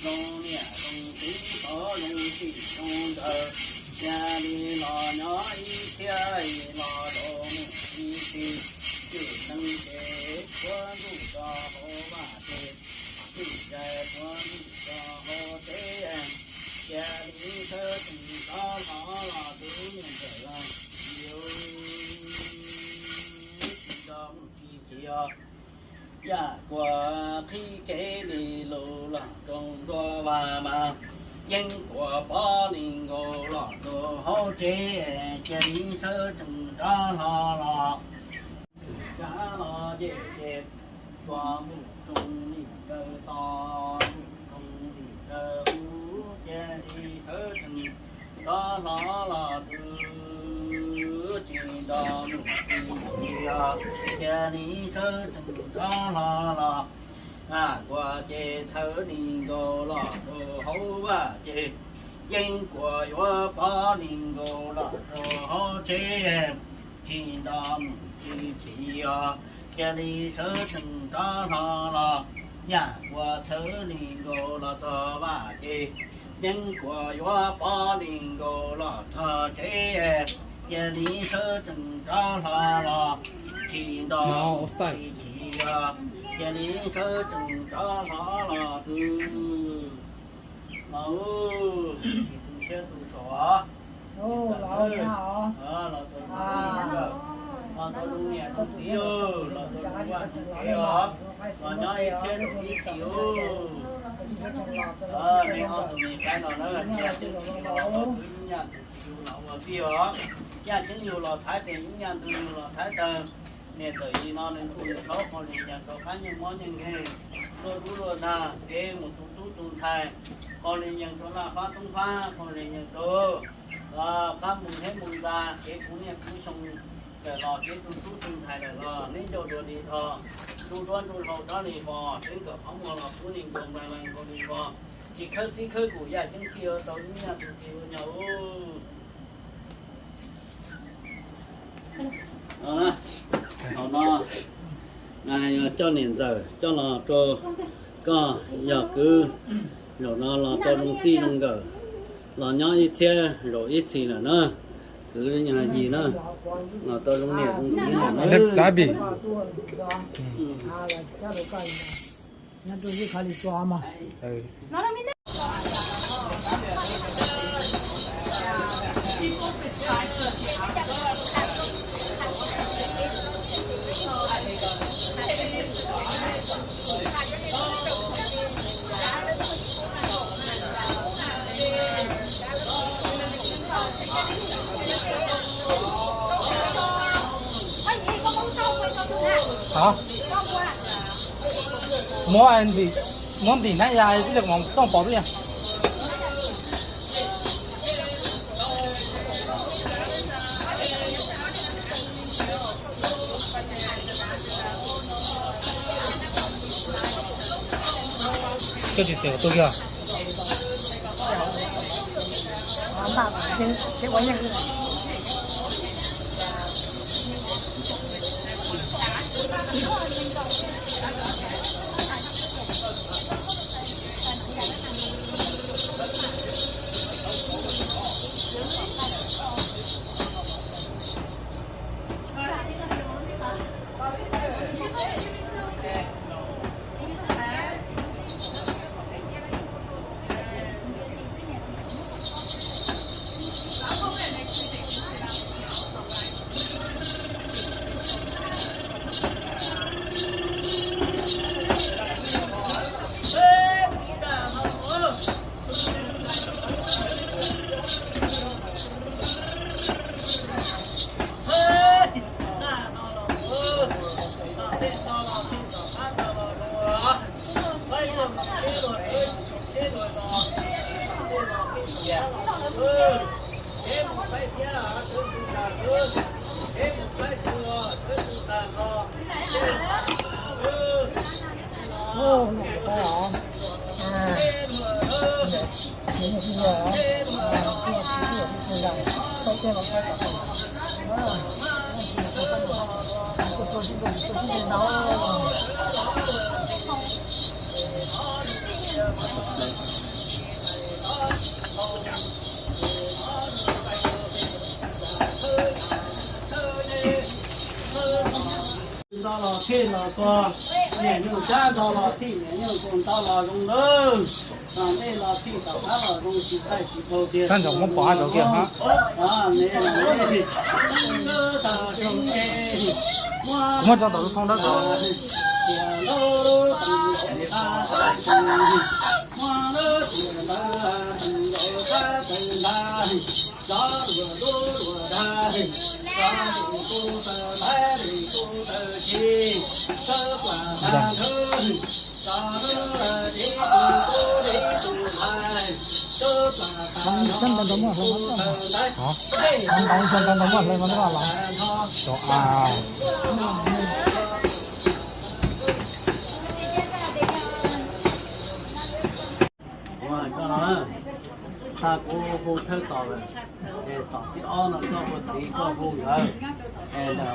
zoo niam zoo txiv tod zoo txij zoo nkawm, cia li los nyob ib txhiab los rau mus ib txhis, tsuj heev ces puav ntuj rau hauv vaj ces tsuj yais puav ntuj rau hauv tsev, cia li tawb tseem rov los los twb niam ntxawm los tsis nco mus tsis txiv os. Yaj kuas qhib kev li lus los rau nruab vaj mas, yeej kuas pov li nkaus los rau hauv tsev, cia li tawb tseem rov los los. Kav los ces ces tua mus rau lim kaw to, mus rau lim kaw ub, cia li tawb tseem rov hlo los twb tsis nco mus tsis txiv os, cia li tawb tseem rov hlo los. Yaj kuas ces txhawv li nkaus los rau hauv vaj ces, yeej kuas yuav pov li nkaus los rau hauv tsev, tsis nco mus tsis txiv os, cia li tawb tseem rov hlo los. Yaj kuas txhawv li nkaus los txog vaj ces, yeej kuas yuav pov li nkaus los txog tsev, cia li tawb tseem rov hlo los, tsis nco mus tsis txiv os, cia li tawb tseem rov hlo los twb. Los, tsis tu siab tu txhaum, los tau, los tau zoo niam zoo txiv, los tau zoo vaj zoo tsev os, los nyob ib txhiab zoo ib txhis os. Nej ob tug me qaib no na, yaj ceeb yug los ua kwv, yub nyaj tus tsis yug los ua tij os. Yaj ceeb yug los thaiv tes, yub nyaj tus yug los thaiv taw. Niam ntxawm li no nws ntuj nws thaub, qhov li yees rau qab nyeej mob nyeej nkeeg, luaj dub luaj dag, kev mus tu tub tu ntxhais, qhov li yees rau laj fab toob fab, qhov li yees rau qab mus thiab mus ntxa, kev puv niaj puv xyoo, lawm los kev tu tub tu ntxhais lawm los neb ncauj dua li dhos, ntuj duab ntuj hlau rov li vos, kev nkawm qhov muag los puv li nkaus nplag nkaus li vos, tsis khawb txib khawb kum yaj ceeb thiaj tau yub nyaj tus tij ua nyog. Thaum no, yog coj niam ntxawm coj los rau koj yog kwv, zaum no los tau zoo txij zoo nkawm, los nyob ib txhiab zaum ib txhis lawm na, kwv yog yis na, los tau zoo niam zoo txiv lawm na. Hov, muab ntim, muab ntim hnab ya twb li mov tooj pov xwb yog. Koj tsis txiav kuv tuaj kiag. Nto los thij los koj, niam nyuj cab nto los thij niam nyuj tus nto los zoo lawm. Nej los thij tom qab los zoo tsis txaij tsis tau tiag. Tab ntawd muab pov hav zoov kiag ha. Kuv muab tso tom lub thoob dawb ko. Hov, hov, hov, hov, hov, hov, hov, hov, hov, hov. Ua koj no, tag kuv hu thawj tom lawm, es tom thib ob no koj ua txiv koj hu nkawd, es ntawm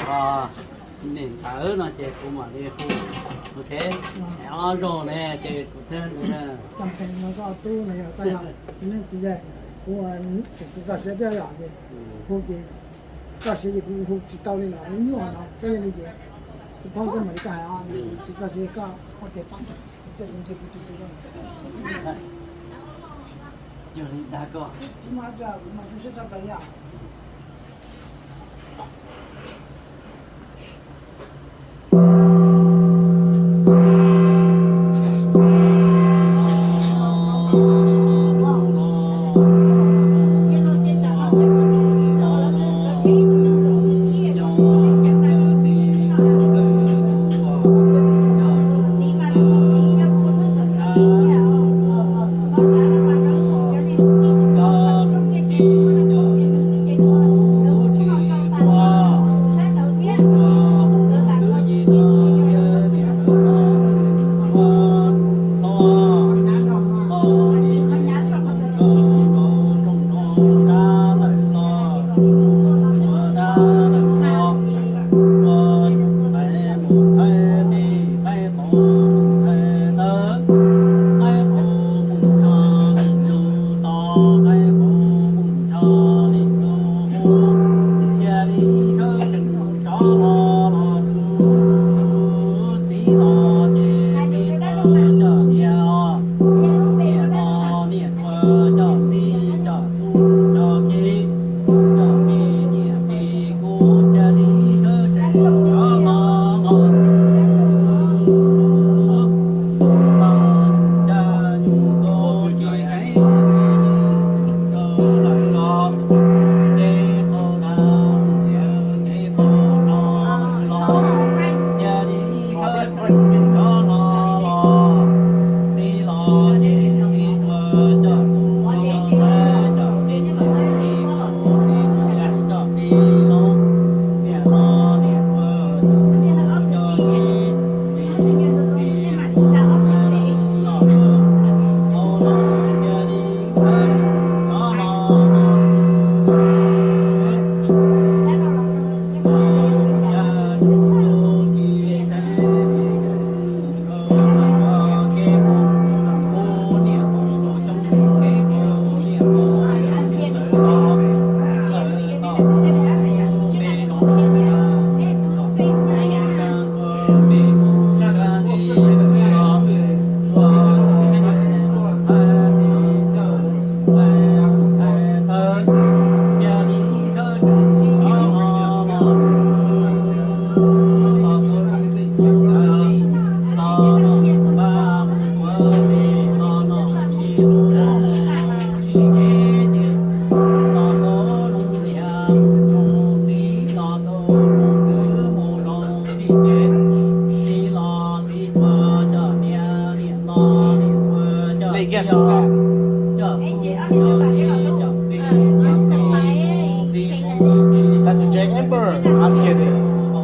niam ntawd no ces kuv mam li hu. Ok, ob zaug ne ces kuv thiaj li no. Tub no yog txiv neej txiv yaig, kuv tseem tsis txog siav thiab yom, ces hu ces txog siav ces kuv hu tsis tau li lawm, nyuaj no xwb li ces kuv phob xwb mam li koj hais, tsis txog siav koj ua tes pab. Yog li ntag koj.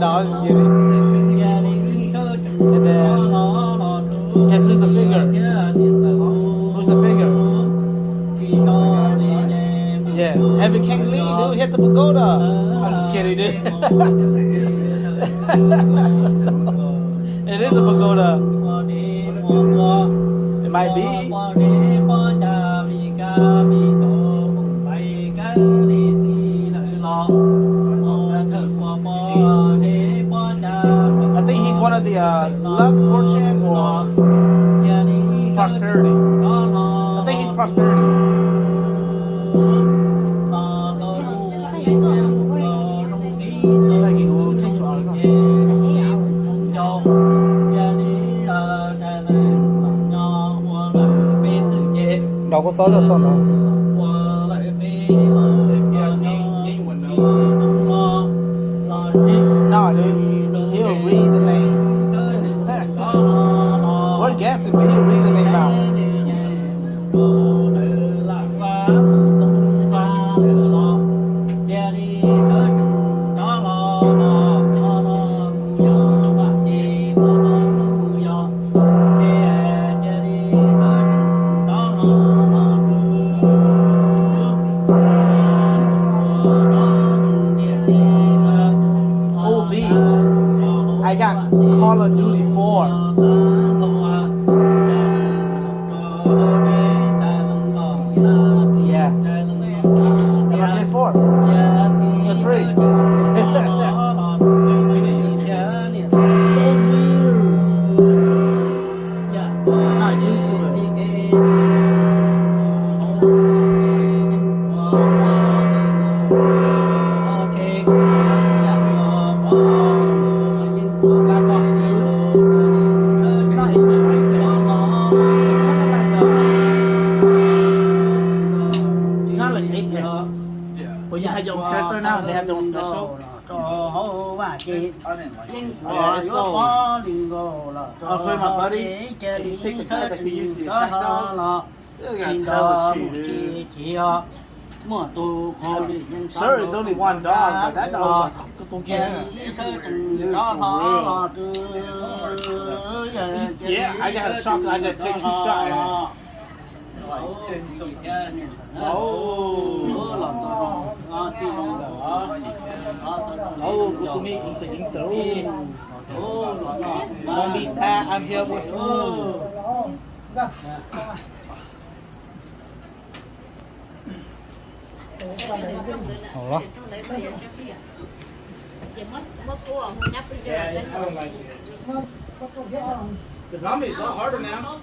No, I'm just kidding. And then, guess who's a figure? Who's a figure? Yeah, Heavy King Lee, dude. He has a pagoda. I'm just kidding, dude. It is a pagoda. It might be. I think he's one of the uh, luck, fortune, or prosperity. I think he's prosperity. Nrog koj txob zog txog ntawd. No, dude. He'll read the name. We're guessing, but he'll read the name out. O B. I got Call of Duty four. Yeah. And my P S four. That's free. So weird. Not used to it. It's not even like that. It's kind of like the, it's kind of like Apex. When you have your own character now, they have their own special. Rau hauv vaj ces yeej ua yuav pob li nkaus los rau hauv ces li sawb tsees rov hlo los tsis nrog mus tsis chiv os. Muaj tus qhua li yeej rov mus tsis nrog los ces li sawb tsees rov hlo los rau yawg ces li sawb tsees rov hlo los. Don't be sad, I'm here with you. Hold on. The zombies are harder now.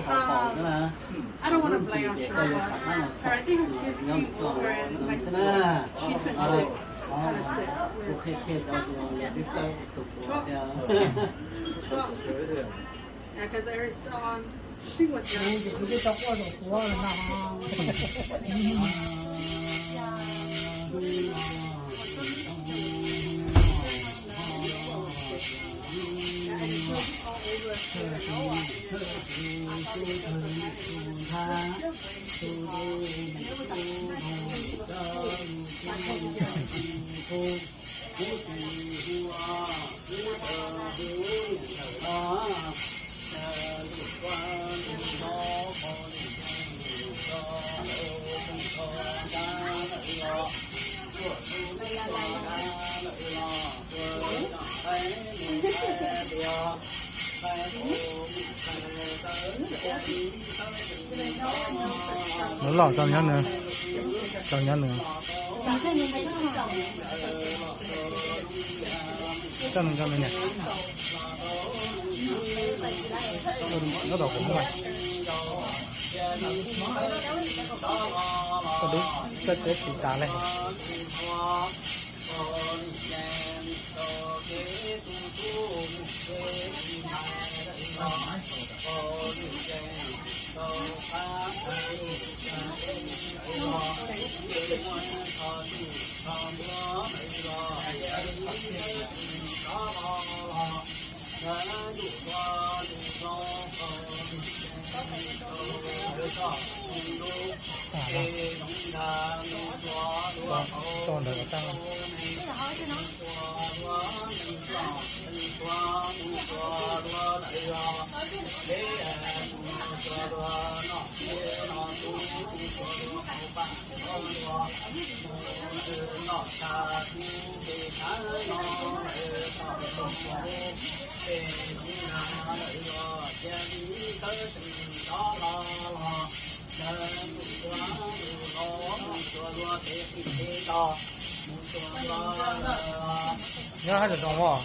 Um, I don't want to play on short one. Or I think her kids came over and like she's been sick, kind of sick with. Yeah, because I saw, I think was Lov los tau nyob nws, tau nyob nws. Tau nws, tau nws niam. Nyob tau kuv mus. Tau dub, tau teb tsis tas li. Tso ntawd tau. Nyob hab zoo os.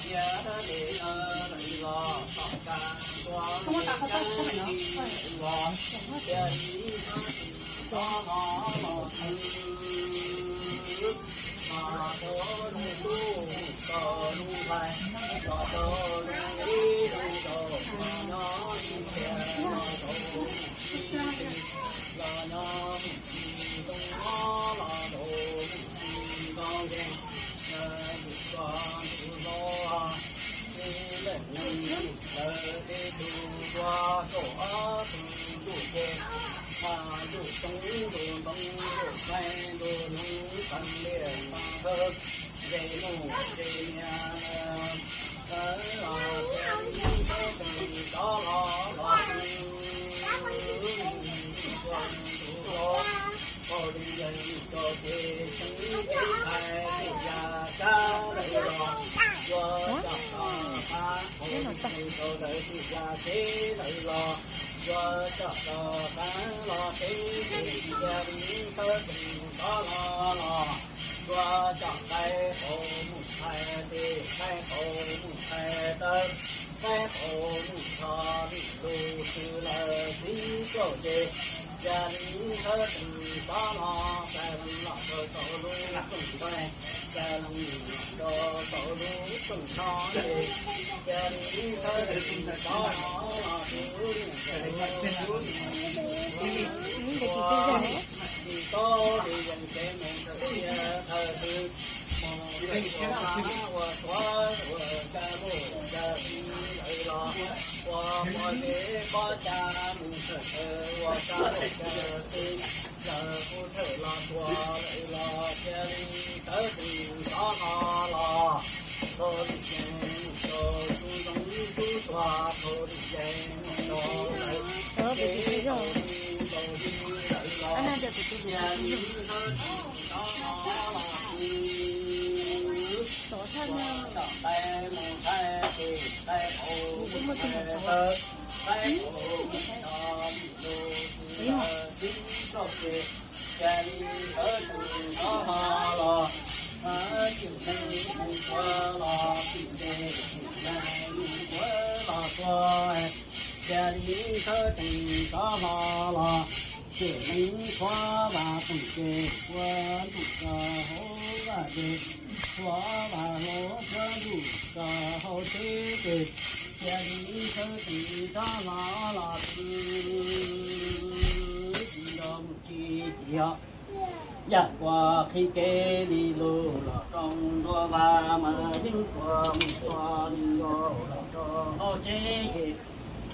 Yam kuas qhib kev li lug los rau nruab vag mas yeej kuas mus txog li nkaus los rau hauv tsev ces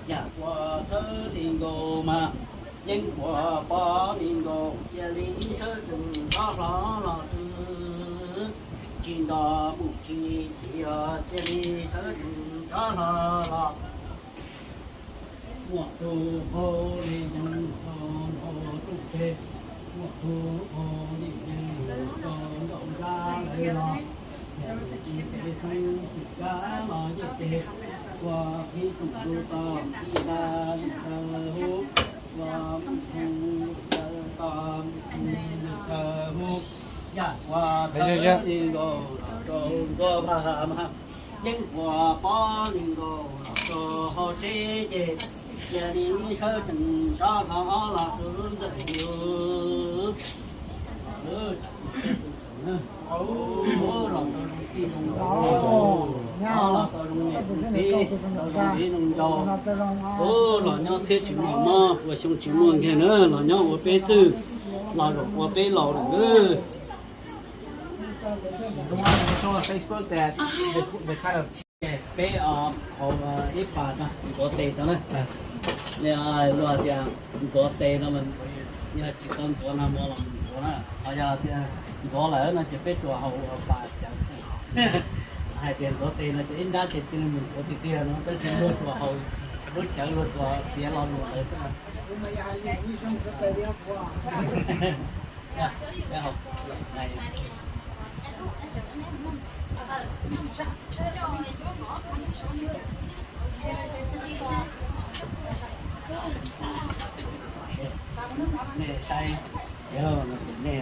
yam kuas txhawb li nkaus mas yeej kuas pom li nkaus cia li tshawb tsees rov hlo los twg tsis nto mus tsis txiv cia li tshawb tsees rov hlo los. Muaj tug qaug li yeej qaug nrau rooj teg, muaj tug qaug li yeej qaug nrau nrab lawm los, yam li peb xeeb xwm kab los yeej teg, ua qhib rooj lub toj qhib nrab lwm tawg hub, ua muj thoo lwm tawg toj muj thoo lwm tawg hub, yam kuas txhawb li nkaus los rau nruab vag mas yeej kuas pom li nkaus los rau hauv tsev ces cia li tshawb tsees rov hlo los rau ntawm yus. Los rau zoo txij zoo nkawm, los rau zoo niam zoo txiv, rau zoo viv zoo ncaus, los nyob txhiab tsis muaj mob, pua xyoo tsis muaj nkeeg na, los nyob ua peb txwj, los zaum ua peb laus lawm. Peb hauv ib pas ntxuav tes tau na. Luag tias ntxuav tes no, yog tsis tau ntxuav no mus los mus ntxuav na, ho yog tias ntxuav lawm no ces peb tsuas haus pas cawv xwb. Hais tias ntxuav tes no ces ib nrab ces cia li mus ntxuav tiag tiag no, tab sis luag tsuas haus lub cawv, luag tsuas tiav lo lus lawm xwb. Nej saib, nej,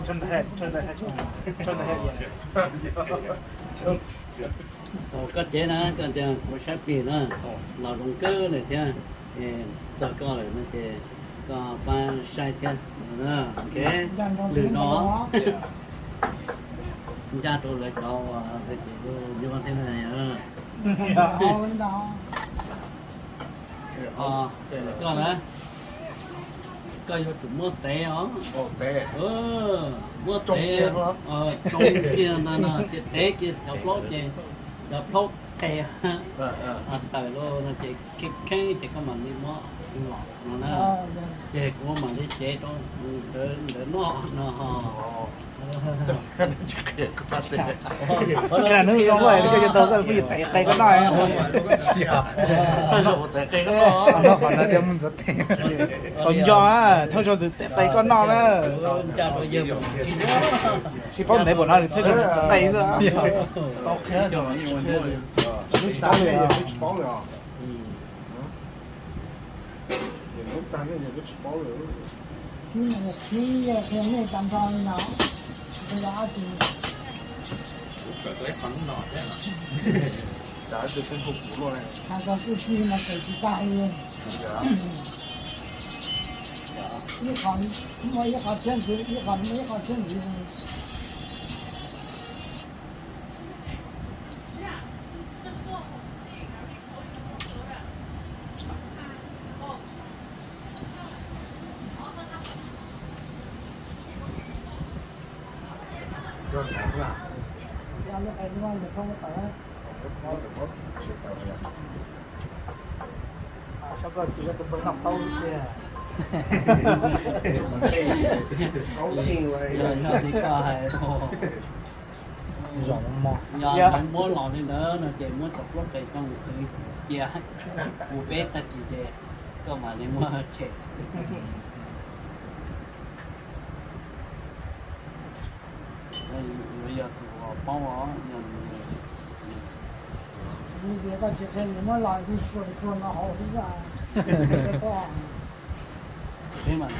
Turn the head, turn the head, turn the head. Koj tsev na, koj tias kuv saib plig na, los zoo kawg lawm thiab. Txog koj lawm no ces koj pab saib thiab. Lwm no ncaj rau lawv cov uas lawv ces nyob thiab na. Koj na, koj yuav tsum muab tev os. Muab tev, tsoo kiag ntag no ces tev kiag cov plaub ces cov plaub qe tawm los no ces kheej kheej ces koj mam li muab los no na. Ces kuv mam li cev rau ntawd noj no ho. Nws zoo koj, koj yuav tau koj pheej tev qe koj noj. Thawj zaug kuv tev qe koj noj, qhov no thiaj mus ntxuav tes. Tau nco, thawj zaug tus tev qe koj noj na. Tsis paub ntev npaum no, thawj zaug tus qe xwb. Tsis paub li os. Tib no qhib qhia nej tag nrho li no, tsis paub yog dab tsi. Hais txog txuj ci mas kawm tsis tag li. Ib qho muaj ib qho txiab ntxiv, ib qho muaj ib qho txiab ntxiv. Saib koj tus npawg noj plaub tiag. Yog li koj hais, yog lawv muab los li ntawd no ces muab cov plaub qe coj mus qhwv cia ua peb tag kis ces koj mam li muab tshem. Yuav yog tus uas paub os, yog nws. Nws tias koj tsis qhia nws muab los ib suab tsuag no hauv xwb. Peb mas,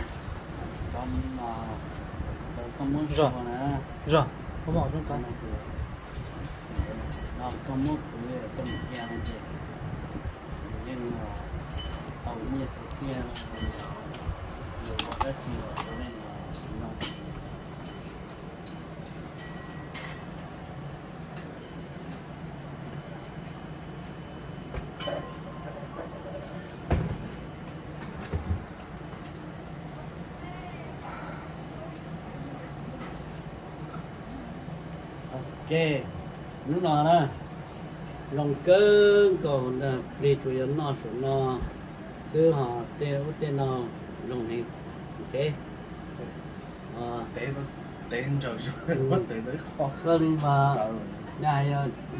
cov, cov koj muab zog na, zog, koj muab qhwv coj mus cia no ces yeej tau nyiaj tau txiaj, yuav ua dab tsi los rau nej no. Ok, hnub no na, zoo kawg nkaus ntag, plig tsuas yog noj saum no xwb ho tej ub tej no zoo heev. Ok, xws li mas,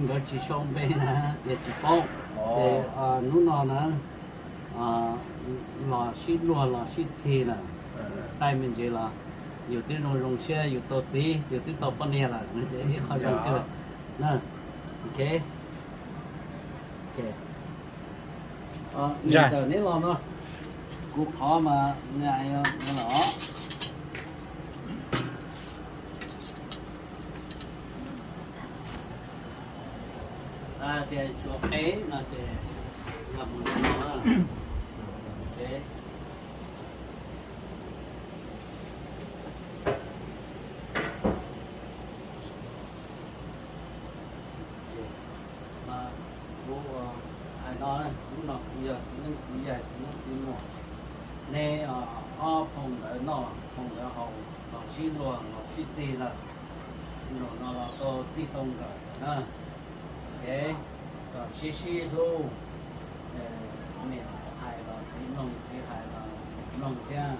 nkawd tsis sau npe na, tias tsis paub. Ces hnub no na, los sib luag los sib txig lawm, qaij me ntsis los yus twb zoo zoo siab yus tau txiv yus twb tau poj niam lawm, ib qho zoo kawg na. Ok, ntawm neb los no, kuv qhov mas los tias xyuas qe no ces yog mus li no. Kuv hais no, hnub no kuv yog txiv neeb txiv yaig txiv neeb txiv muam, neb ob phoo ntawv noj phoo ntawv haus los sib luag los sib txig lawm, zaum no los tau txij tau nkawm na. Ces kom sib sib hlub, niam hais los txiv mloog, txiv hais los niam mloog thiab,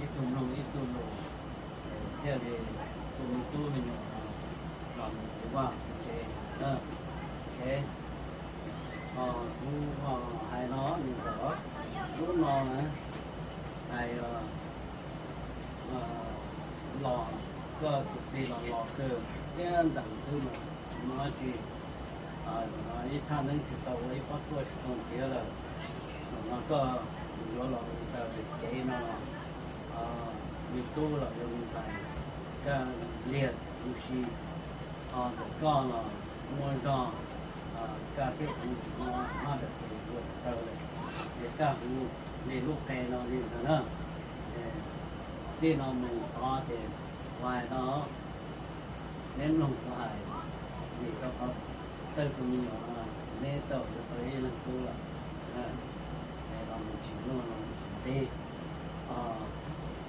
ib tug mloog ib tug lus, thiaj li tus me tub me nyuam los mus ua vaj ua tsev. Ces kuv hais no nws kom hnub no na, hais los koj tus plig los los kawg thiab ntees xwb mas tsis muaj dab tsi. Ib thaj neeb tsis tau ua ib pob tsuaj tsis tau ntiav lawm. Zaum no koj yuav los mus raws li kev no los, me tub los yuav mus ntxhais, kaj liag huv si, ho ntawm koj los muaj zog, kaj thiab kuv tsis muaj hab ntawm tes ua tsis tau lawm, ces kaj huv li lub qe no li ntawd na. Txij no mus tod ces kuv hais no, neb mloog kuv hais, vim rau qhov tawg tus me nyuam no neb tau yuav tau ib leeg tub lawm, los mus tsis mloog los mus tsis nqi,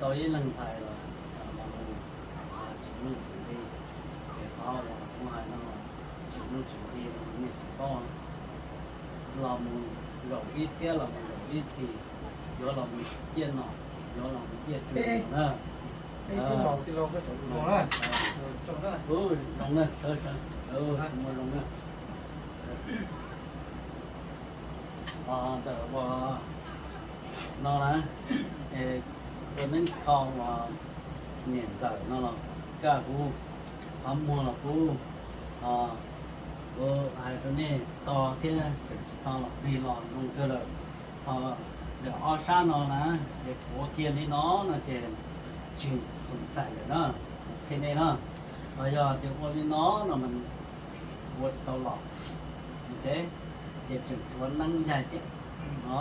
tau ib leeg ntxhais los los mus tsis mloog tsis nqi. Ces qhov uas kuv hais no tsis mloog tsis nqi no nej tsis paub, los mus zaum ib txhiab los mus zaum ib txhis, yuav los mus ciaj nom, yuav los mus ciaj tswv na. Zoo na, sawv sawv, tsis muaj zoo na. Ntawm uas no na, ua neeb kho uas niam ntxawm no los kaj huv, qhov muag los kub, kuv hais rau nej to thiab tseem tsis to los plig los zoo kawg lawm. Ho ntawm ob sab no na, ces puav kiag li no no ces tsis xoom txhais lawm na, qhia nej na. Ho yog tias ua li no no mas puav tsis tau los, ces tseem tshuav neeb yaig thiab no.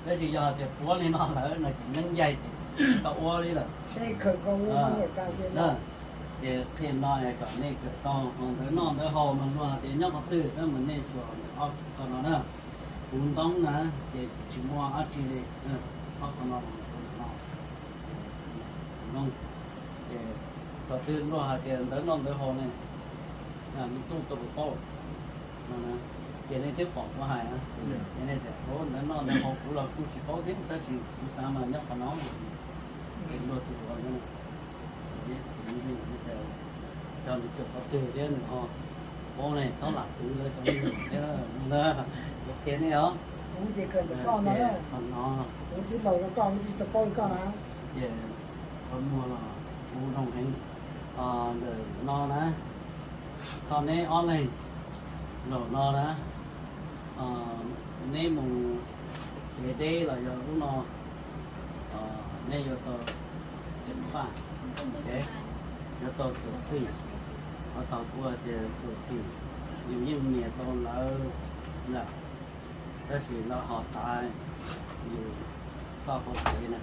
Tab sis yog tias puav li no lawm no ces neeb yaig ces tsis tau ua li lawm. Ces qhia no kom nej kawm tau, ho ntawv noj ntawv haus mas luag hais tias nyob qhov twg tab mas nej xyuas ob qho no na. Kuv ntoob na, ces tsis muaj dab tsi li, ob qho no no. Ces thaum twg luag hais tias ntawv noj ntawv haus ne, me tub koj puas paub? Ces nej thiaj pom kuv hais, ces nej tias ntawv noj ntawv haus kuv los kuj tsis paub thiab, tab sis kuv xav mas nyob qhov no. Ces luag tus ua no, cog nws cog qhov twg thiab nws ho paub ne, txhob lam kwv lawv cov me nyuam thiab. Kuv qhia nej os, qhov no, ces qhov muag los kuv zoo heev. Ntawm no na, kho neb ob leeg, zaum no na, neb mus kev deb los yog lub no, neb yuav tau ceev faj, yuav tau xyuam xim. Qhov thaum kuv hais tias xyuam xim, yus yeej nyiam tau lawv lawm, tab sis lawv ho tav yus txoj hau kev na.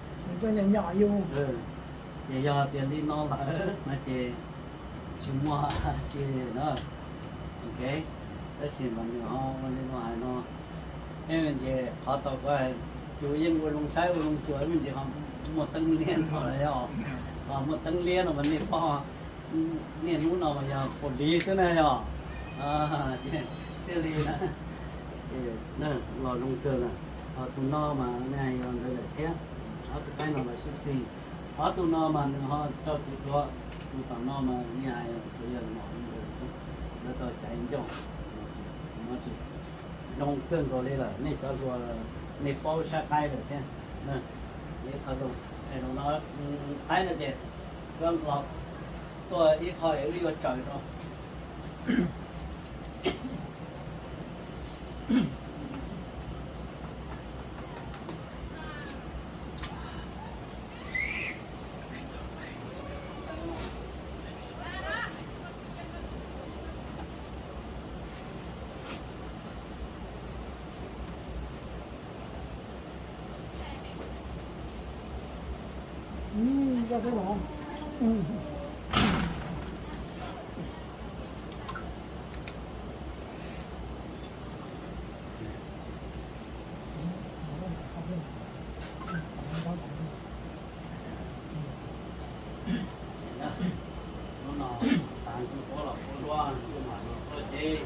Ces yog tias li no lawm no ces tsis muaj dab tsi na. Ok, tab sis mas nws ho ua li no hais no, ib me ntsis qhov tau kuv hais, yus yeej ua zoo saib ua zoo xyuas, ib me ntsis ho muaj teeb liab no los yog, ho muaj teeb liab no mas nej pom, Niaj hnub no mas yog pom liv xwb na yog. Thiaj li na, los zoo kawg na. Ho tus no mas nws yog ntawd lawm thiab. Ob tug qaib no los sib txig. Ob tug no mas nws ho rau tsis dua. Tus tom no mas nws hais tsuas yog mom li ntawd, lawv tau caiv ncauj. Zoo kawg nkaus li lawm, nej cov hluas nej paub sab qaib lawm thiab. Qaib no ces koj los tuaj ib qho wb yuav tsaws rau. Hnub no tav kuj quab los quab duab, kuj mam los quab ceb,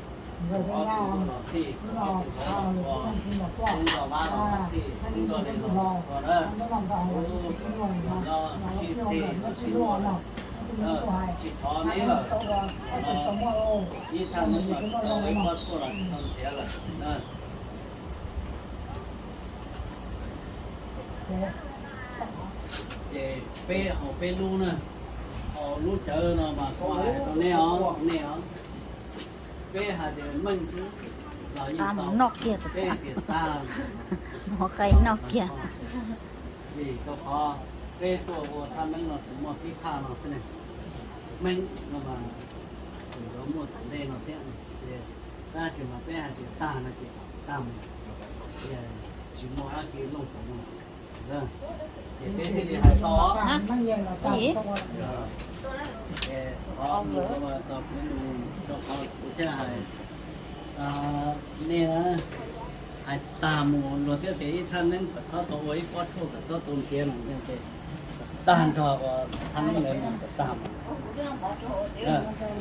kuj quab kuj los txhij, kuj quab los quab, kuj los vab los txhij, kuj tuaj li los quab na. Kuj los nyob sib txhij los sib muag, tsis thov neb lawm. Ib thaj neeb no tsis tau ib pob tshuaj los tsis tau nrhiav lawm na. Ces peb haus peb lub na, haus lub cawv no mas kuv hais rau nej os, nej os, peb hais tias meej xwb los yeej tau, peb hais tias tag, mov qai noj kiag. Vim rau qhov peb tuaj ua thaj neeb no tsuas muaj tib thaj no xwb ne, meej no mas yuav muaj tom ntej no thiab, tab sis mas peb hais tias tag no ces tag mus, tsis muaj dab tsi looj tau no. Ces peb thiaj li hais tau. Ov, kuv thiaj hais, nej hais tag mus luag thiab tias ib thaj neeb kom txhob tau ua ib pob tshuaj kom txhob tau nrhiav no ces tag nrho ua thaj neeb ntawd no kom tag mus.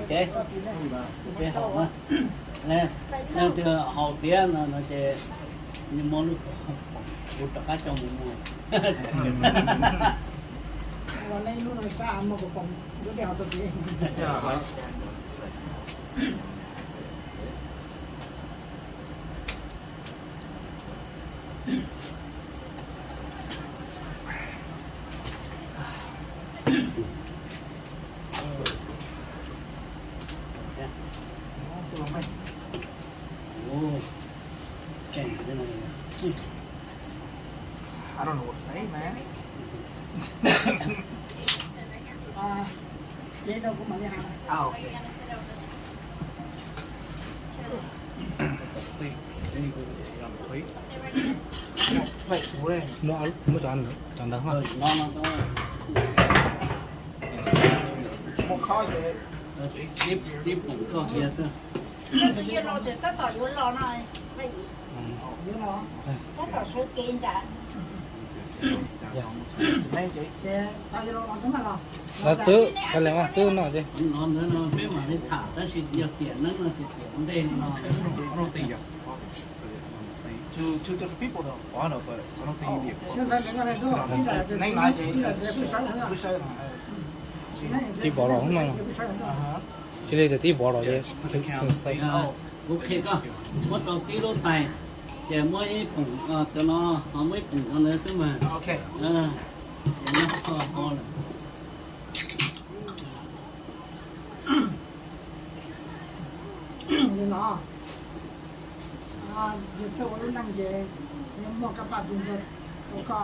Ces peb haus na, leej twg haus tiav no no ces nws muaj lub, kuv rov qab coj mus muag. I don't know what to say, man. Muab, muab cov ntawd. Tab tom yuav los no, tab tom sawv kev nram. Lawv xwb, lawv xwb no ces. Peb mam li tham tab sis yog tiam neeb no ces tiam ntej no. Tib pov los no. Cia li tias tib pov los ces. Kuv qhia koj, muab tau tib lub tais, ces muab ib poom cov no, ho muab ib poom cov ntawd xwb mas. Ces nyob ho lawm. Li no, yog txawj ua lub neej ces yog muaj kab paj tus ntxuag rau koj,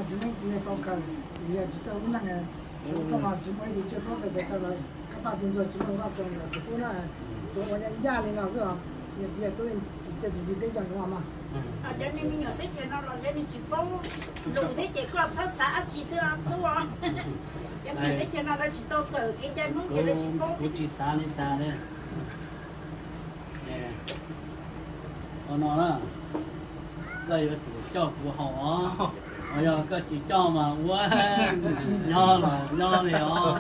txiv neeb txiv yaig tau kawm, yog tsis txawj ua lub neej, tsis muaj ib tug tsiaj paub txawj kawm tau lawm, kab paj tus ntxuag tsis muaj koj kawm lawm txawm pub na, tsuas ua ncaj ncaj li no xwb os. Yog txiv yaig tub txiaj tus ntxig peb cov no mas. Cov niag me nyuam teb chaws no los yog nws tsis paub lus thiab ces koj txhob xav dab tsi xwb tub os. Cov niag teb chaws no lawv tsis tau kawm kev cai Hmoob ces lawv tsis paub. Kuv tsis xav li cas li. Ua no na, koj yuav tsum coj kuv haus os. Yog koj tsis coj mas ua nyob los nyob li os.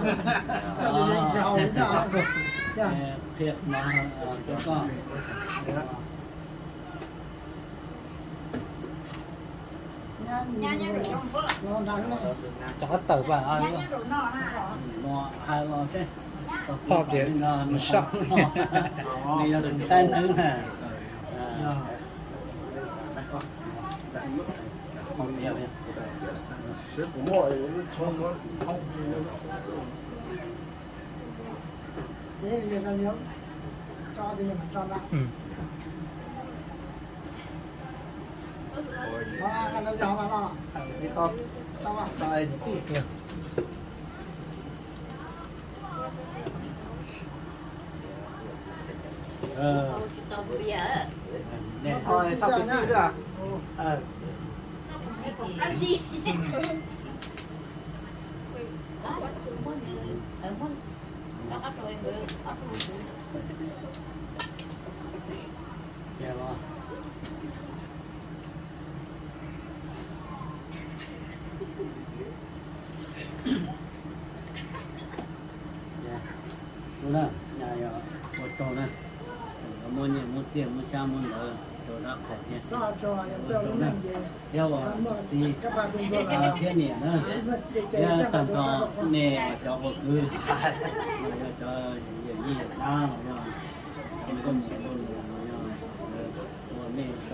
Qhia no rau koj. Cov qab tawm pa no hais los seb. Pom tias nws sab. Nws yog tus saib neeb na. Ua tsaug na, muab nyiaj muab txiaj muab xyab muab ntawv rau dab qhuas thiab. Thiab ua txiv thiab niam na, thiab tag nrho nej cov ua kwv, yog cov yawm yij yawm dab los yog cov nkauj muam nkauj nraug los yog ua nej sawv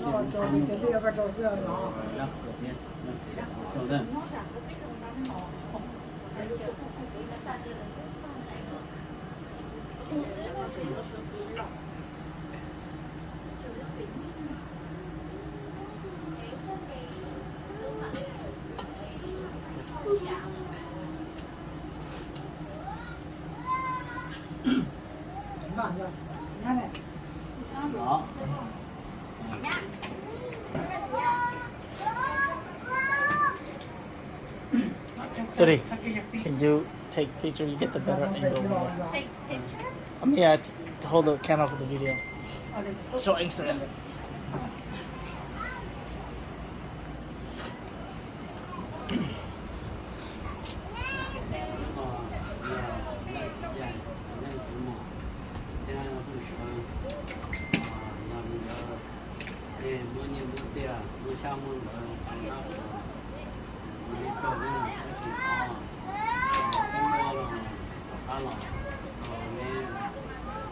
daws tsaug nej muab nyiaj muab txiaj muab xyab muab ntawv rau dab qhuas thiab. Ua tsaug na. Sorry, can you take picture? You get the better angle. Take picture? I mean, yeah, t- to hold the camera for the video. So excellent. Muab nyiaj muab txiaj muab xyab muab ntawv rau dab qhuas, ua li tsaug na, tab sis qhov kub muab los rov qab los, neb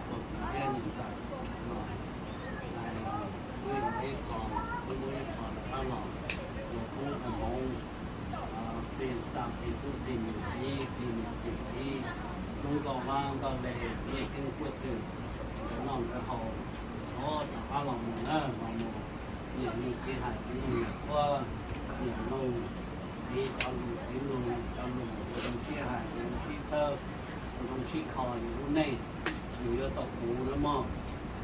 ua kwv thiab niam ntxawm los, wb ib qho, wb muab ib qho rov qab los, ua kub ua hmoov, qi xa qi tub qi nyuam qi, qi niam qi txiv, hnub nkauj vab nkauj le, nyiaj keeb puab txwg, nkawd noj nkawd haus, rov qab los mus na, los mus niam mloog txiv hais, txiv mloog niam qhuab, niam mloog txiv cov lus, txiv mloog cov lus, ua zoo sib hais, ua zoo sib txhawb, ua zoo sib kho yus lub neej, yus yuav tau puv na mog.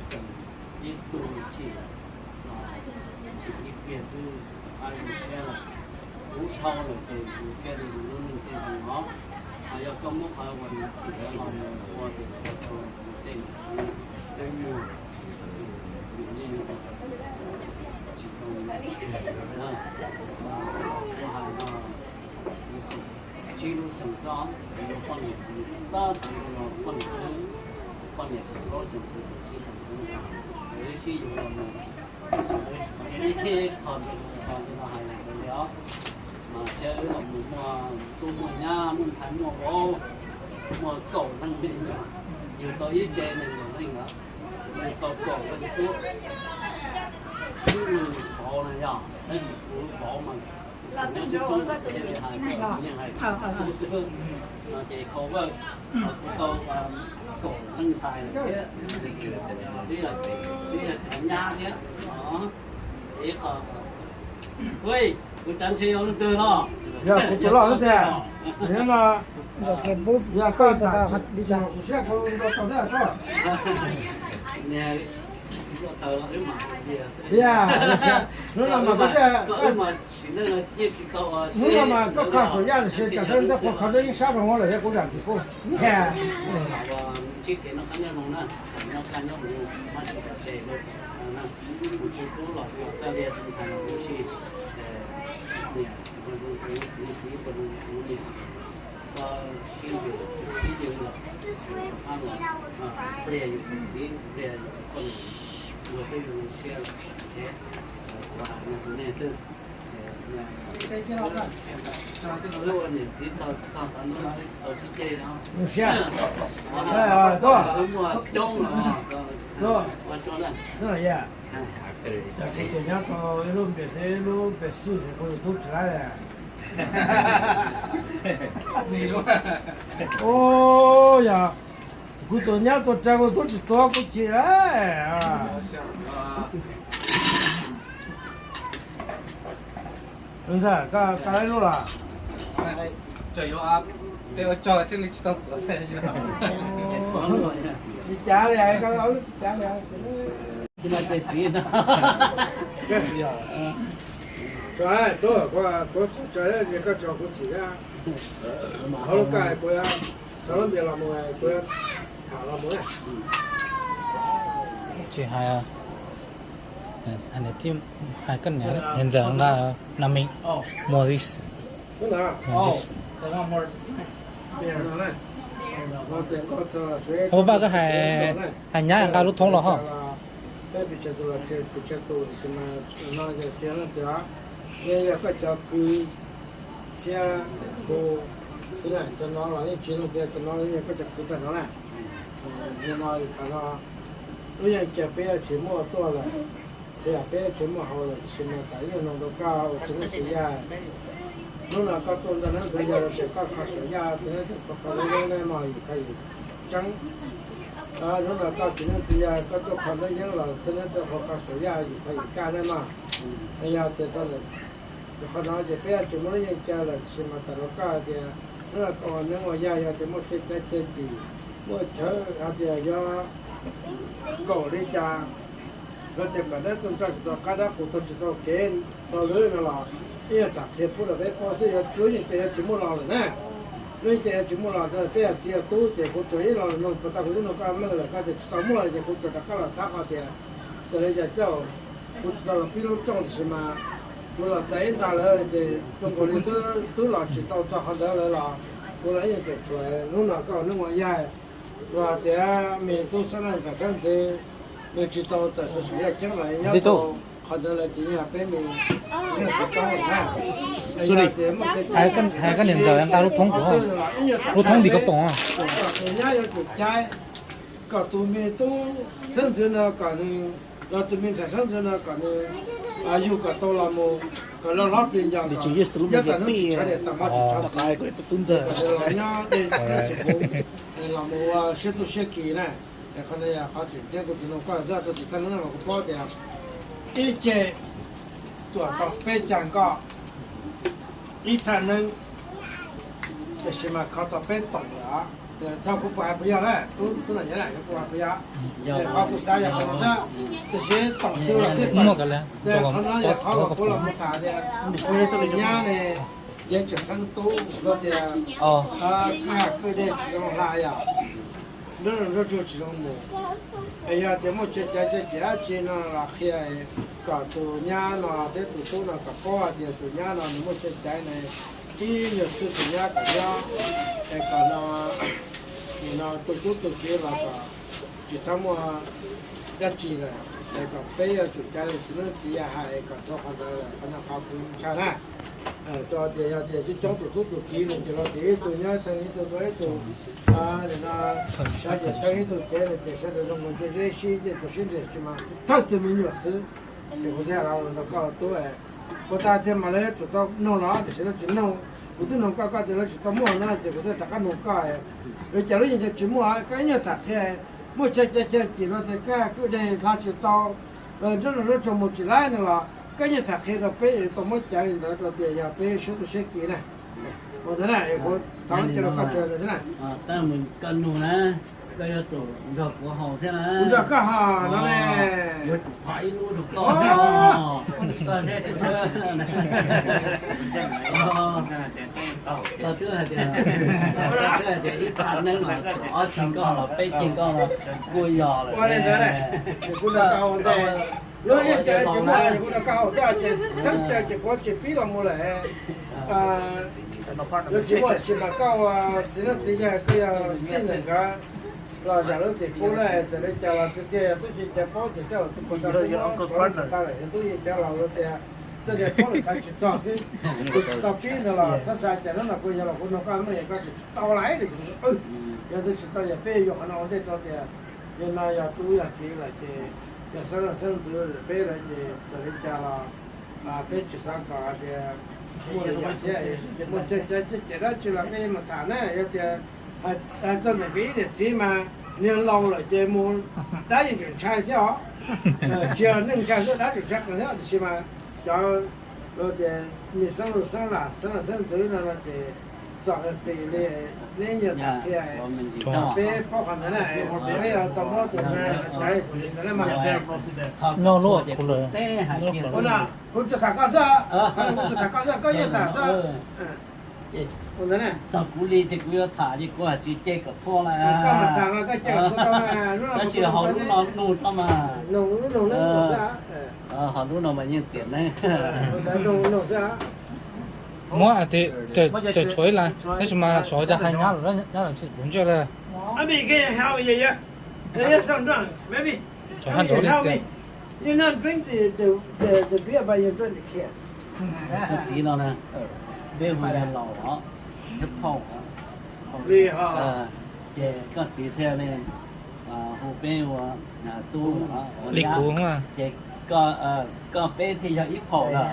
Tseem ib tug chim, chim ib pliag xwb, rov qab zoo siab lawm. Kuv dhau lawm ces yus thiaj li yus lub neej thiaj zoo os. Yog koj muab qhov uas yus chim los mus ua tus kho rau yus tej niam txiv neej muag, yus yeej tsis zoo na. Kuv hais no, tsib lub xyoo txob, kuv yuav poj niam, txob kuv yuav poj niam, poj niam kaum plaub xyoo, kuv kaum tsib xyoo, kuv sib yuav los mus, ib qho qho li no hais li os. Mas thiab wb los mus muaj tub muaj nyab muaj ntxhais muaj vauv, muaj kaum leej me nyuam, yug tau ib tsev nees nkaum leej ntawd, yug tau kaum leej tub. Wb lub vauv no yog tab sis kuv vauv mas nyob coob coob thiaj li hais, yeej hais xwb. No ces kho vaj, kuv tau kaum leej ntxhais lawm thiab, twb yog cov nyab thiab. Ib qho, ui, kuv cav ntshe yog leej twg no. Yog kuv tus loj xwb tiag. Yog koj, kuv siab kuv tau tau thiab tso. Hnub no mas koj, hnub no mas koj kho saum yaj los sis tam sim ntxawm kuv kho rau ib sab rau hauv lawm thiab kuv zam txim pub. Ntsib kev noj qab nyob zoo na, noj qab nyob zoo, maj tsis tas tes, mus tu tub los ua kaj liaj tus ntxhais los ua si, Niam, ua zoo rau txiv, txiv ua zoo rau niam, koj sib yuav sib yuav los, pab los pliag yus tus txiv, pliag yus tus poj niam, ua peb zoo siab los tsev, ua tus neeg twg. Wb ua niam txiv tau txog qhov no tsis tau sib ceg no. Wb muaj coob los ua tso na. Cov kuv tus nyab tau ib lub npe xwb, ib lub npe xwb, kuv tus tub tsis laib. Ua yog kuv tus nyab tuaj tsa kuv tub tsis tuav kuv chim lawm. Ntxawm, koj tsa ib lub los? Tsis cav li, koj ob lub tsis cav li. Tsis mas ces txiv no. Tuav, tuav, koj tso kuv chim thiab. Hauv lub kaj kuv, tso lub npias los mus, kuv tham los mus. Tsis hais, hais koj niam, ntxawm nqa na me Moses. Moses. Ua pab koj hais, hais nyab nqa lub thoob los ho. Peb pes tsawg tus los tseg, pes tsawg tus, tiam sis mas no yog txiv leej twg, yeej yog koj cov kwv thiab kuv xwb na, cov no los yeej tsis leej twg, cov no yeej yog koj cov kwv tag no na. Yog no tham no, wb yeej cia peb tsis muaj tuaj lawm, txhia peb tsis muaj hauv lawm, tiam sis mas tam ib yam no rau koj ua txiv neej txiv yaig. Hnub no koj tuaj ntag na, ntxhais yog los tias koj kho saum yaj, txiv neej tsis kho kho yeeb na mog, yus kho yus tseeb. Hnub no koj txiv neej txiv yaig koj tuaj kho nruab yeeb los txiv neej tuaj kho kho saum yaj, yus kho yus kaj na mog. Yog tias txog lawm, qhov no ces peb tsis muaj lub yeej caw lawm, tiam sis mas tam rau koj hais tias hnub no koj ua neeb ua yaig yog tias muaj siab cav cav cim, muaj chaw hais tias yuav kaum li cas, los tias kom dab txog nroj tsis tau qab dab qus taug tsis tau kev tau lwb no los ib yam tham qhia pub rau peb paub xwb, yog lub yeej caw yuav tsis muaj los lawm na. Lub yeej caw yuav tsis muaj los, peb yog txiv yog tub ces kuv tsuas ib los nug puas tau kuv twb nug koj meej lawm, koj tias tsis tau muaj ces kuv tsuas rov qab los txhab qhov tias txawm li cas coj kuv tsis tau los pib lub rooj tiam sis mas kuv los txais ib nta lawm ces zoo nkaus li twb los tsis tau txog qhov ntawd lawm los kuv los ib yam tias tsuas hnub no koj neeb ua yaig los tias me tub xab leej ntxawm sab ntxwv nws tsis tau tawm rau saum yaj ceeb los nyob rau qhov ntawd lawm ces yeej yog peb me txiv neej txiv tub na. Hais koj niam ntxawm nqa lub thoob kuv, lub thoob ntim koj poom. Tus nyab yuav tsum cav kom tus me tub xeeb ntxwv no kom nws, los tus me ntxhais xeeb ntxwv no kom nws yug kom tau los mus kom loj hlob plig nco, nyob tom hnub tsis tshav liam tom mov tsis tshav txwv, los nyob dej nyob txiv huv, los mus ua siab tub siab ki na. Qhov no yog qhov tseem ceeb kuv tsis nug koj zaj rau tsis txhaj nug na mas kuv paub tias ib ce tuam tau peb cag nkoj, ib thaj neeb, tiam sis mas kho tau peb toom lawm. Txhob kuv puas hais puas yog na, tub tub no yog na, kuv hais puas yog, qhov kuv xav yog qhov no xwb, tiam sis toom twg los xij toom. Qhov no yog qhov uas kuv los mus tham tias nyab ne, yeej tseem xeeb tub los tias kwj ha kwj dej tsis zoo hla yom, nruab nrab tsuag tsis zoo mus. Es yog tias muaj chaw cav chaw cem dab tsi no los qhia kom tus nyab no thiab tus tub no kom paub hais tias tus nyab no nws muaj chaw cav na, ib nyuag xwb tus nyab kom nyob, es kom no, nim no tu tub tu kiv los kom tsis txhob muaj dab tsi lawm, es kom peb yuav tsum cav li txiv neeb txiv yaig hais kom tau qhov ntawd lawm, qhov no qhov kuv ntshai na. Rau tias yog tias coob coob tus tub tus kiv no ces los tias ib tug nyob theej ib tug, ib tug, nim no sawv daws theej ib tug cev no ces sawv daws zoo nkaus nce zeb sib nce tuaj sib nres tsis mas thawj tug me nyuam xwb. Ces kuv thiaj los rau koj tub, puas tas tiag mas lawv yuav tsum tau noog los tiam sis lawv tsis noog. Kuv twb noog koj, koj tias lawv tsis tau muaj no ces kuv thiaj rov qab noog koj. Ua cas lub yeej caw tsis muaj, koj ib nyuag tham qhia, muaj chaw cav chaw cem los tias kwj ha kwj dej hla tsis tau, nruab nrab tsuag mus tsis laib no los koj ib nyuag tham qhia rau peb yuav tau muab cav li ntawd rau tias yog peb siab tub siab ki na. Ua ntawd na, kuv thov lub caw rau koj tsaws ntawd xwb na. Tab mus koj nug na, koj yuav tsum nrog kuv haus thiab na. Kuv nrog koj haus no ne. Yuav tsum thov ib lub rau koj. Koj thiab kuv thiab. Koj twb hais tias, koj twb hais tias ib thaj neeb los ob ceg nkoj los peb ceg nkoj los kuj yog lawm. Ua li ntawd, kuv nrog koj haus ntej. Yog yeej cas tsis muaj, kuv nrog koj haus xwb ces txheeb caw ces kuv tsis pib los mus lawm. Yog tsis muaj sis mas koj ua txiv neeb txiv yaig koj yog tij neeg nkawd los zam lub txim pub na, txawm li cas los tiag tiag yog tub yeej cov paub ces tej zaum tub puas tau pub muab rau lawm, yog tub yeej cov laus los tias tej niag paub lawm xav tsis txog xwb. Kuv tsis tau pib ntawd los txhob xav cas hnub no kuv yog los kuv nrog koj mloog koj tsis tau lawm. Yog twb tsis tau yog peb yuav qhov no ua ntej rau tias yog no yog tub yog kiv lawm ces yog xeeb leej xeeb ntxwv peb lawm ces txawm li cas los peb tsis xav kom tias muaj li yam thiab. Muaj cov cem dab tsi los peb mus tham na, yog tias hais txog ntawm nkawd ib niam txiv mas niag laus lawm ces mus dab yeej tseem ntshai thiab os. Tsis yog neej ntshai xwb, dab tseem ntshai qees thiab, tiam sis mas cov luag tias me xeeb leej xeeb lam xeeb leej xeeb ntxwv no no ces txom qis li neb nyias tham qhia. Peb paub qhov ntawd na, peb tau muab tus ntawd mas nyob lub kuv lawm. Kuv tsuas tham koj xwb, kuv tsuas tham koj xwb, koj yeej tham xwb. Txog kuv li ces kuv yuav tham ces kuv hais tsis cem kom txhua li. Tab sis haus lub no nug tso mas. Haus lub no mas yeej tiam neeb. Muab hais tias tsawm tshuav ib las tab sis mas xyov cas hais nyab lawm, nyab lawm tsis kuv ntsej li. Cov haj nrov li txias. Koj txiv no na, peb hu yog laus os, thiab phauj os. Ces koj txiv thiaj li hu peb ua tub os, li kuv ces koj peb thiaj yog ib phaum lawm.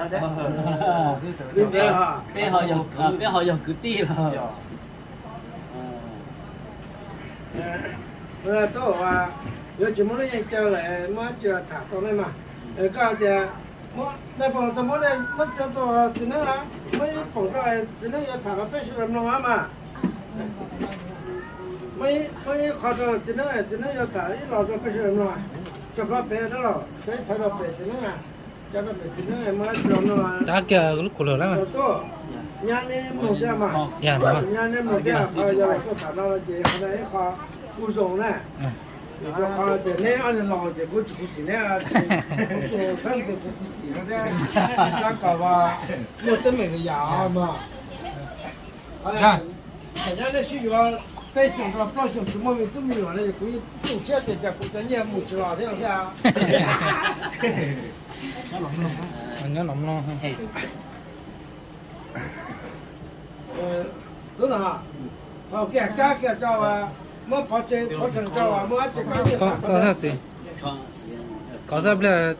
Peb ho yog kwv tij lawm. Tub, yuav tsis muaj lub yeej caw lawm, muab tsis tham tau nej mas. Koj tias, nej pom tau muab, muab tso rau txiv neeb, muab ib pom rau txiv neeb yuav tham rau peb sawv daws mloog mas. Muab ib qho rau txiv neeb, txiv neeb yuav tham ib los rau peb sawv daws mloog. Tso plhuav pem dab laug, tso ib thawv rau pem txiv neeb, cov rau pem txiv neeb muab tso mloog. Tab kiag lub kuv lawm na. Tub, nyab neb mloog thiab mas. Nyab neb mloog thiab, qhov yog los tuaj tham no ces qhov no ib qho kuj zoo na. Rau qhov tias neb ob niag laus ces kuv tsis khuv xim neb, kuv tus xeeb ntxwv kuv khuv xim no thiab. Xav kom muaj teeb meem lwm yam os mas. Thaum nyob nej sib yuav peb xyoos rau plaub xyoos tsis muaj me tub me nyuam no es kuv tu siab tias cas kuv cov nyiaj mus tsis los thiab no thiab. Nyob los mloog. Lub no, kiag kab kiag tso, muab pov tseg pov tseg tso, muab dab tsi koj yeej tham. Koj xab pliag.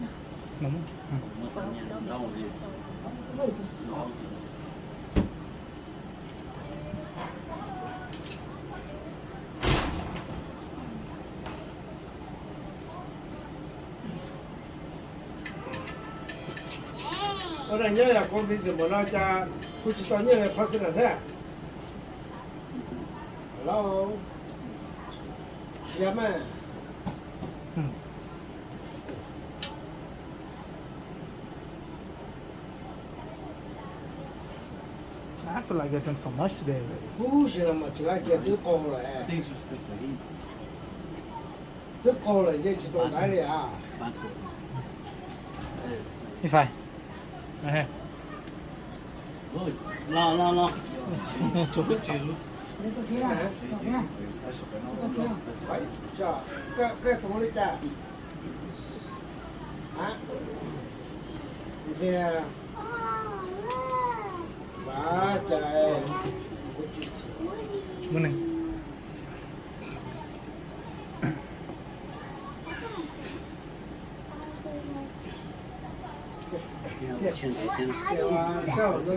Ua dag nyob yog kuv me ntxwm npaum no cas kuv tsis tau nyiaj li phab xwb na thiab. Hello, yog mas. I feel like I drank so much today already. Huv, sim no mas tsis lab kiag twb qaug lawm. Twb qaug lawm yeej tsis tau ntaiv li as. If I Koj tus li cas? Ntiag, vaj cas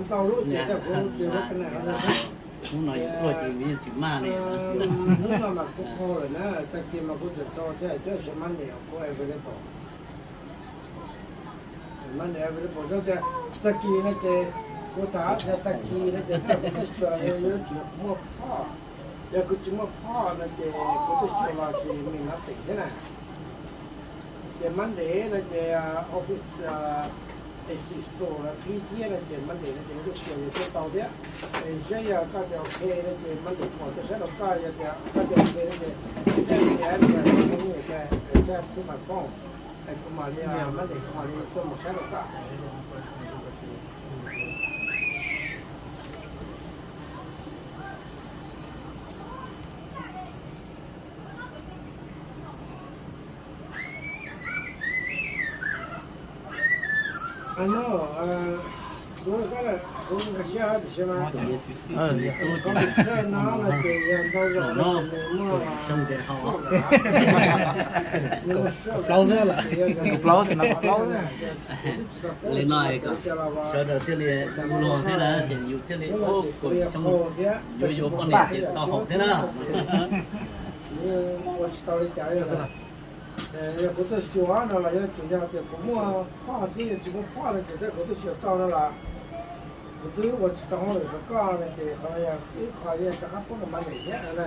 ntau lub ces kuv tsis muaj kab nas. Hnub no yus tuaj ces yus yeej tsis maj li. Hnub no mas kuv qaug lawm na, tag kis mas kuv tseem tso thiab, cov sis Monday kuv available. Monday available, tag kis no ces kuv tham tias tag kis no ces kuv twb xyuas yuav tsis muaj phoj. Yog kuv tsis muaj phoj no ces kuv twb xyuas los tsis me no teem thiab na. Ces Monday no ces office AC store los qhib thiab no ces Monday no ces kuv twb xyuas yus thiaj tau thiab. Es saib yog koj tias ok no ces Monday kuv mam tuaj saib rau koj, yog tias koj tias ok no ces send me the address to my phone. Kuv mam li, mam li tuaj mus saib rau koj. Plaub xwb lawm. Plaub, plaub. Li no kom sawv daws thiaj li luag thiab na, ces yus thiaj li ua kom xyoo yuav yuav poj niam ces tau haum thiab na. Yog kuv tuaj xyuas no los yog tsuas yog tias kuv muaj phoj xwb, yog tsis muaj phoj no ces kuv tuaj xyuas tau no los kuv twb ua tsis tau hauj lwm rau koj no ces qhov no yog ib qho yog rov qab pub rau Maiv Liam thiab na.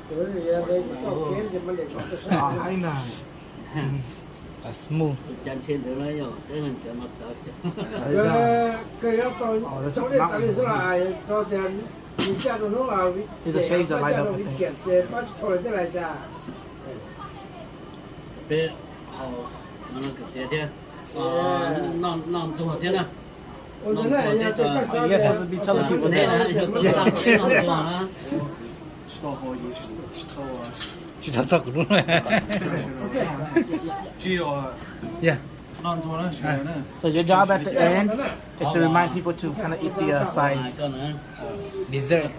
Kuv yog kuv tuaj kev ces Maiv Liam txhob txog sab. Smooth. Cas ntshe ntawd no yog teb no txawv. Kawg yuav tau tau li xwb los rau tias nws caj rau hnub, caj rau vib kiam ces pab tsis tau lawm thiab lais cas. Peb haus no tias thiab, noj ntxuag thiab na. Ua ntawd na, yog tias koj xav tias noj ntxuag na. Tsis tau txog kuv lub. Yeah. So your job at the end is to remind people to kind of eat the uh, sides. Dessert.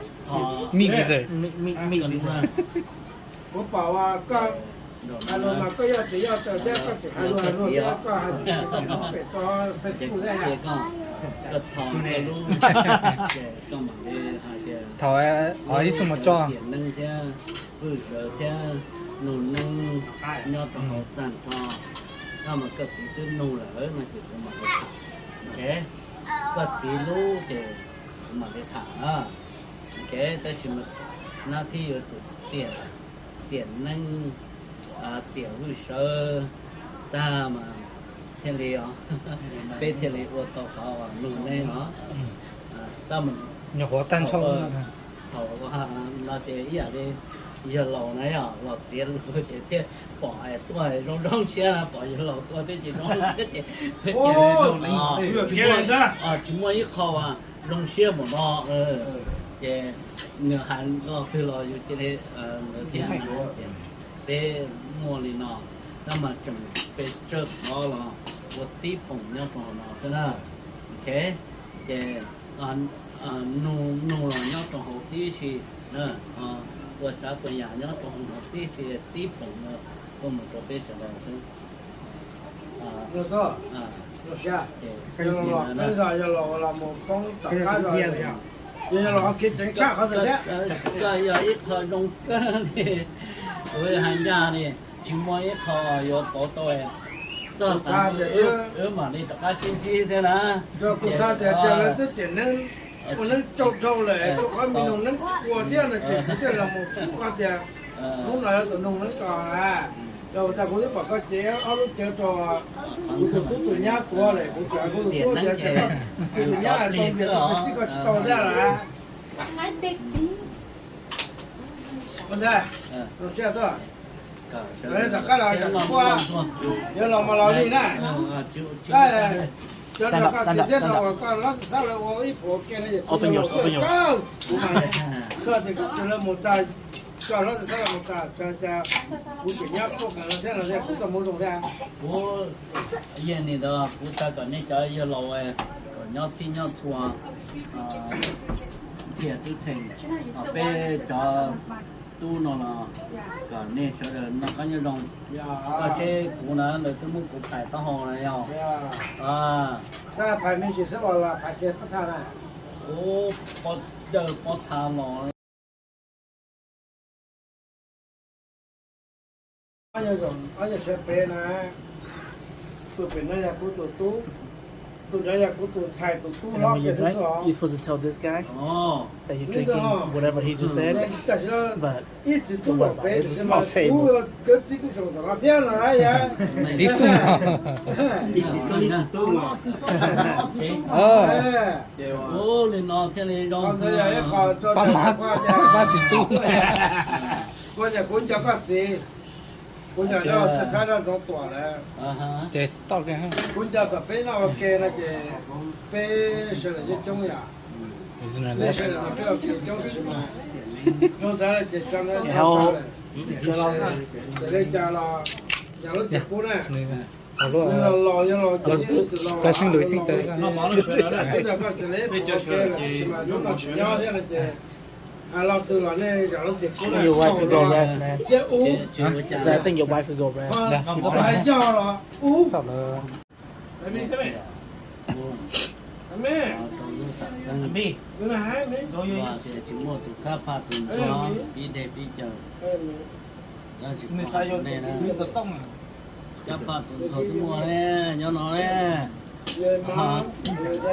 Meat dessert. Meat, meat, meat dessert. Kuv pom koj hais lus mas koj yog tsis yog tau thiab koj tsis hais lus hais lus thiab koj hais lus pem rau Facebook thiab. Thaum ib xwm mus tso. Vwj sawv thiab nug neeb nyob rau hauv tag nrho, koj mas koj txiv twb nug lawm no ces kuv mam li tham. Koj txiv lub ces kuv mam li tham na. Tab sis mas nab thib yuav tsum tiam, tiam neeb, tiam vwj sawv tag mas thiaj li os, peb thiaj li ua tau qhov nug neeb os. Nyuam qhuav tag nrho. Thaum no ces ib yam li yawg laus na yom, los txiav lus ces thiaj pom tuaj zoo zoo siab na, pom yawg laus tuaj thiab ces zoo siab ces tsis muaj ib qho zoo siab npaum no. Ces nws hais lo twg los yus cia li ntawd thiab na. Peb muaj li no, tab mas tseem pes tsawg qhov los ua tib poom nyob rau hauv no xwb na. Ok, ces nug, nug los nyob rau hauv tib si, ua tsav tua yam nyob rau hauv no tib si, tib poom no tuaj mus rau peb sawv daws xwb. Yog los peb zos yog los los mus poob tom qab zos, yog los kev ceev tshaj qhov ntawd thiab. Koj yog ib qho zoo kawg li, kuv hais ncaj li tsis muaj ib qho yuav pauv tau. Txog tas wb mam li rov qab sib ntsib thiab na. Kuv xav tias lawv twb tiam neeb, ua neeb tsau dhau lawm, rau qhov me noog neeb ua thiab no ces kuv thiaj los mus pub qhov tias hnub no yog tus noog neeb ko na. Yog tas kuv twb pom koj cev ob lub cawv rau kuv tus tub tus nyab tuav lawm, kuv tseem hais kuv tus tub tias tus nyab hais tau tias tsis koj tsis tau thiab lawm. Ua ntag, zoo siab tuaj. Tom qab los yuav los mas los li na. Cov no koj txiv thiab no uas koj lob xab lawv ua ib puas ke no ces kuv los tuaj kawg, kuv mas koj tias koj txiv lawv mus tag, koj lob xab lawv mus tag, kuv tseem nyob tuaj kawg no thiab no thiab kuv txoj moo zoo thiab. Kuv yeej nim ntawd kuv xav kom nej cov yawg laus kom nyob txhij nyob txhua, thiaj twb theem peb cov tub no los kom nej sawv daws noj qab nyob zoo. Koj seb kuv na, lawv twb muab kuv phais taub hau na yog. Phais me ntsis xwb los phais kiag pob txha na. Kuv pob daws pob txha los. Ob yawg sawv pem na, tus pem no yog kuv tus tub, tus ntawd yog kuv tus ntxhais tus tub hlob kiag xwb os. You're supposed to tell this guy that you're drinking whatever he just said, but ib txiv tub los pem, tab sis mas kuv cov txiv kuj xyoo tom no thiab no na yog. Txiv xyoo. Ua li no thiaj li zoo. Pab mas, pab txiv tub. Kuv tias kuv nco koj txiv. Kuv nco txog Ntxoov Tuam lawm. Ces kuv nco txog peb noj ua ke no ces peb sawv daws coob coob yom. Nej sawv daws no peb ua ke coob tab sis mas zoo ntawd ces tso no tau lawm. Ces li cas los yog lub txiv qub na, nws los los yog los ces yeej txwm los los los los, twb yog koj tsis li ua ke lawm tab sis mas hnub no tsis nyob thiab no ces hais lo twg los nej zam lub txiv qub na. Cia ub, hais yog los ub. Tias tsis muaj tus kab phaj tus ntxoog pib dej pib cawv, tab sis nej na, kab phaj tus ntxoog twb muaj ne, nyob no ne,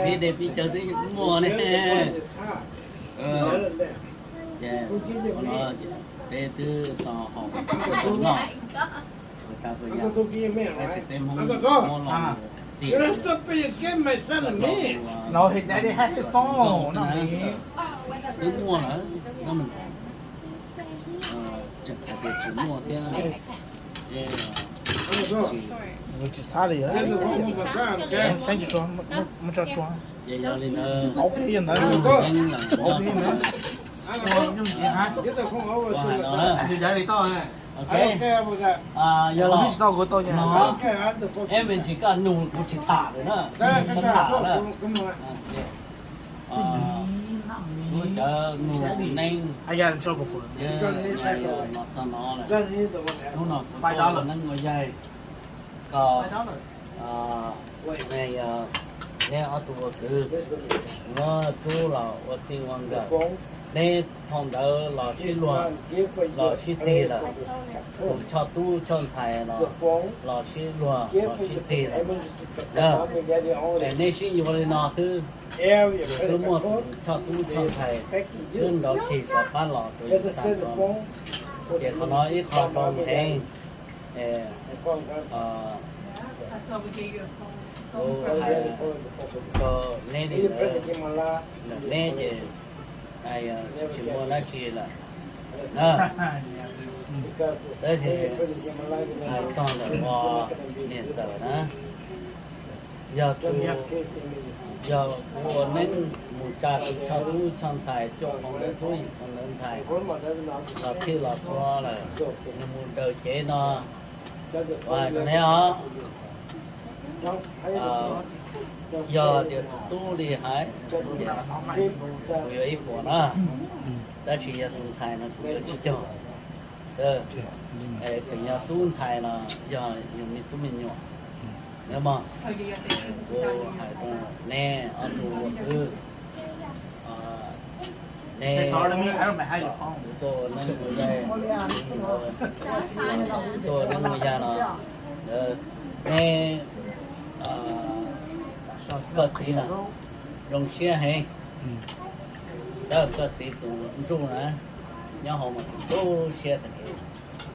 pib dej pib cawv twb muaj ne. Ces ua no ces peb twb tau haus noj, ua cas puas yog, tab sis peb Hmoob muab los tias, no his daddy had his phone, no his, twb muaj lawm, tseem hais tias tsis muaj thiab. Tsis txhab li, saib tsis tsuag, muab tso tsuag. Ces yog li ntawd, ua hais no na. Yog los, es me ntsis koj nug kuv tsis tham lawm na, koj tham lawm. Lub cawv nug neeb, yog no txog no lawm. Hnub no kuv tuaj ua neeb ua yaig, koj, neb ob tug ua kwv, muab rub los ua txij ua nkawm, neb phau ntawv los sib luag, los sib txig lawm, tus choj tub choj ntxhais los, los sib luag los sib txig lawm. Es neb sib yuav li no xwb, twb muaj tus choj tub choj ntxhais twb nrov txhis rov qab los rau yus tag no. Ces qhov no ib qho zoo heev. Kuv hais rau neb li ntawd, ntawm neb ces tsis muaj dab tsi lawm na. Tab sis hais txog ntawm ua niam ntxawm na, yog tus, yog kuv ua neeb mus tsa tus choj tub choj ntxhais cuaj phau ntawv tub yim phau ntawv ntxhais los txhij los txhua lawm, nws mus raws cev no, hais rau neb os. Yog tias tus tub li hais, kuv yuav ib puas na, tab sis yog tus ntxhais no kuv yuav tsib caug. Tseem yog tub ntxhais los yog yus me tub me nyuam. Neb mog, kuv hais rau neb ob tug ua kwv, neb, kuv tuaj ua neeb ua yaig, kuv tuaj ua neeb ua yaig los, neb, koj txiv na, zoo siab heev. Koj txiv tus ntsuj na, nyob hauv mas tus tu siab tag kev.